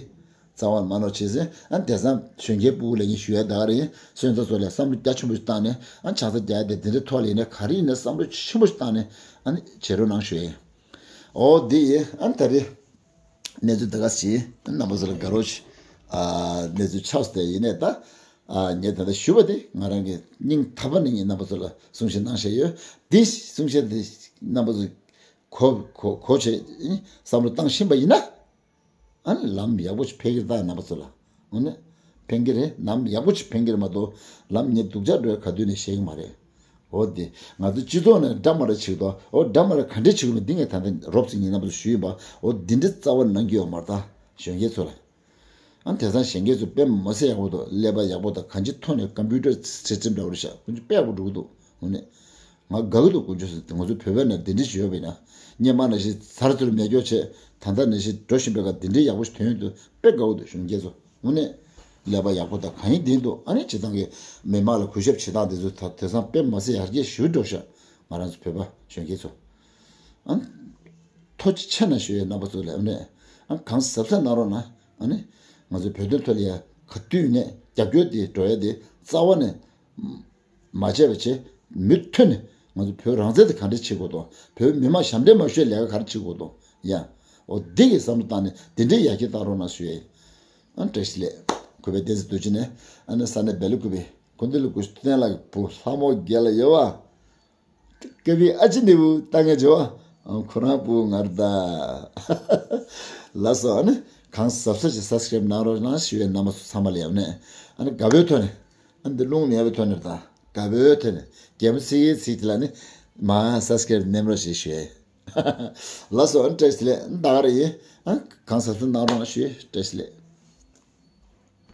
རྩ་བ་ནས་མ་ནོར་བྱེད་ཟེར། ཨ་དེང་སང་གཞོན་སྐྱེས་སྤུ་གུ་ལ་ངས་ཞུ་ཡ་ད་ག་རེ་ཡིན། སོན་རྩ་ཚོ་ལ་བསམ་བློ་རྒྱ་ཆེན་པོ་ཞིག་བཏང་ནས་ཨ་ཆང་ས་རྒྱག་ཡ་དེ་དེ་འདྲའི་ཐོག་ལ་ཡིན་ན་ག་རེ་ཡིན་ན་བསམ་བློ་ཆེན་པོ་ཞིག་བཏང་ནས་ཨ་ནི་བྱེད་རོགས་གནང་ཞུ་ཡ་ཡིན། འོ་འདི་ཡིན། ཨ་ད་རེས་གནས་ཚུལ་ད་ག་ཞིག་རྣམ་པ་ཚོ་ལ་དགའ་རོགས་ཞིག་ཨ་གནས་ཚུལ་ཆགས་སོང་སྟེ་ཡིན་ནས་ད། ཨ་ངས་ད་ལྟ་ཞུས་པ་དེ་ང་རང་གི་སྙིང་ཐག་པ་ནས་ངས་རྣམ་པ་ཚོ་ལ་གསུང་བཤད་གནང་བཞིན་ཡོད། འདི་གསུང་བཤད་འདི་རྣམ་པ་ཚོ་གོ་གོ་གོ་བྱས་བསམ་བློ་བཏང་ཤེས་པ་ཡིན་ན། ཨ་ནི་ལམ་ཡག་པོ་ཞིག་ཕན་གྱི་རེད་ད་རྣམ་པ་ཚོ་ལ། འོ་ནི་ཕན་གྱི་རེད། ལམ་ཡག་པོ་ཞིག་ཕན་གྱི་རེད་མ་གཏོགས་ལམ་ངས་སྡུག་ཅག་འགྲོ་ཡ་ག་དུས་ནས་ཤེས་ཀྱི་མ་རེད། འོ་དེ་ང་ཚོ་སྤྱི་ཚོགས་ནས་འདྲ་མ་འདྲ་བྱེད་ཀྱི་འདུག་འོ་འདྲ་མ་འདྲ་ག་འདྲ་བྱེད་ཀྱི་འདུག་འདི་ངས་ད་ལྟ་རོབ་ཙམ་ངས་རྣམ་པ་ཚོ་ཞུས་ཡིན་པ། འོ་འདི་འདྲ་རྩ་བ་ནས་གནང་གི་ཡོད་མ་རེད་ད་གཞོན་སྐྱེས་ཚོ་ལ། ཨ་དེང་སང་གཞོན་སྐྱེས་ཚོ་དཔེ་མི་སྲིད་ཡག་པོ་འདུག་ཀླད་པ་ཡག་པོ་དང་གང་ཅིའི་ཐོག་ནས་ཀམ་པུ་ཊར་སིས་ཊེམ་འདྲ་བོ་རེད་ཤག་དཀོན་མཆོག་དཔེ་ཡག་པོ་འགྲོ་གི་འདུག་འོ་ནས་ང་དགའ་གི་འདུག་དཀོན་མཆོག་ཟེར་ང་ཚོ་བོད་པ་ནང་འདི་འདྲ་ཞིག་ཡོད་པ་ཡིན་ན། སྔོན་མ་ནང་བཞིན་ཚར་ཚུར་མེད་སྐྱོ་བྱས་ད་ལྟ་ནང་བཞིན་འགྲོ་བཞིན་པའི་ཁར་འདི་འདྲའི་ཡག་པོ་ཞིག་ཐོན་ཡོང་དུས་དཔེ་དགའ་བོ་འདུག་གཞོན་སྐྱེས་ཚོ། དངོས་གནས་ཀླད་པ་ཡག་པོ་དང་གང་ཡིན་བདེན་འདུག་ཨ་ནི་སྤྱིར་བཏང་གི་མི་མང་ལ་གུས་ཞབས་བྱེད་སྟངས་དེ་ཚོ་ད་དེང་སང་དཔེ་མི་སྲིད་ཡར་རྒྱས་ཞེ་པོ་འགྲོ་ཤག་ང་རང་ཚོ་བོད་པ་གཞོན་སྐྱེས་ཚོ། ཨ་ཐུགས་རྗེ་ཆེ་གནང་ཞུ་ཡས་རྣམ་པ་ཚོ་ལ་ཨ་ནི་ཨ་གང་གཟབ་གཟབ་གནང་རོགས་གནང་། ཨ་ནི་ང་ཚོ་བོད་དོན་ཐོག་ལ་ཡ་ག་དུས་ནས་རྒྱབ་སྐྱོར་དེ་འགྲོ་ཡ་དེ་རྩ་བ་ནས་མ་བརྗེད་པ་བྱས། མུ་མཐུད་ནས་ང་ཚོ་བོད་རང་བཙན་དེ་ག་འདྲ་བྱེད་དགོས་དང་། བོད་མི་མང་ཞབས་འདྲེན་མ་ཞུ་ཡ་ལས་ཀ་ག་རེ་བྱེད་དགོས་དང་ཡ། འོ་འདི་གི་བསམ་བློ་བཏང་ནས་དེ་འདྲའི་ཡར་རྒྱས་བཏང་རོགས་གནང་ཞུ་ཡ་ཡིན། ཨ་བཀྲ་ཤིས་བདེ་ལེགས། གུས་པས་བསྟན་འཛིན་རྡོ་རྗེ་ནས་ཨ་ནི་ས་གནས་སྦེལ་ཀོབ་པའི་ཀུན་བཏུས་ལ་སྐུ་ཞབས་ཐུབ་བསྟན་ལགས་ཀྱི་བུ་ལྷ་མོ་རྒྱལ་ལ་ཡོད་པ། སྐབས་ཨ་ཅེ་ནི་བུ་ལྟ་ངན་བྱེད་པ། ཁོ་རང་བུ་ངར་ད། ལགས་སོ། ཨ་ནི་གང་གཟབ་གཟབ་ཀྱི་སབ་སི་ཀ་རེབ་གནང་རོགས་གནང་ཞུ་ཡས་རྣམ་པ་ཚོ་ཚང་མ་ལ་ཡ་ཨ་ནི་ཨ་ནི་དགའ་བོའི་ཐོག་ནས་ཨ་ནི་འདི་རླུང་མེད་པའི་ཐོག་ནས་དང་དགའ་བོའི་ཐོག་ནས་རྒྱལ་མོ་སི་ཡི་སི་ཏི་ལ་ནི་མ་སབ་སི་ཀ་རེབ་ནེམ་རོགས་ཞེས་ཞུ་ཡས། ལགས་སོ། ཨ་ནི་བཀྲ་ཤིས་བདེ་ལེགས། ད་ག་རེ་ཡིན། ཨ་གང་གཟབ་གཟབ་གནང་རོགས་གནང་ཞུ་ཡས། བཀྲ་ཤིས་བདེ་ལེགས།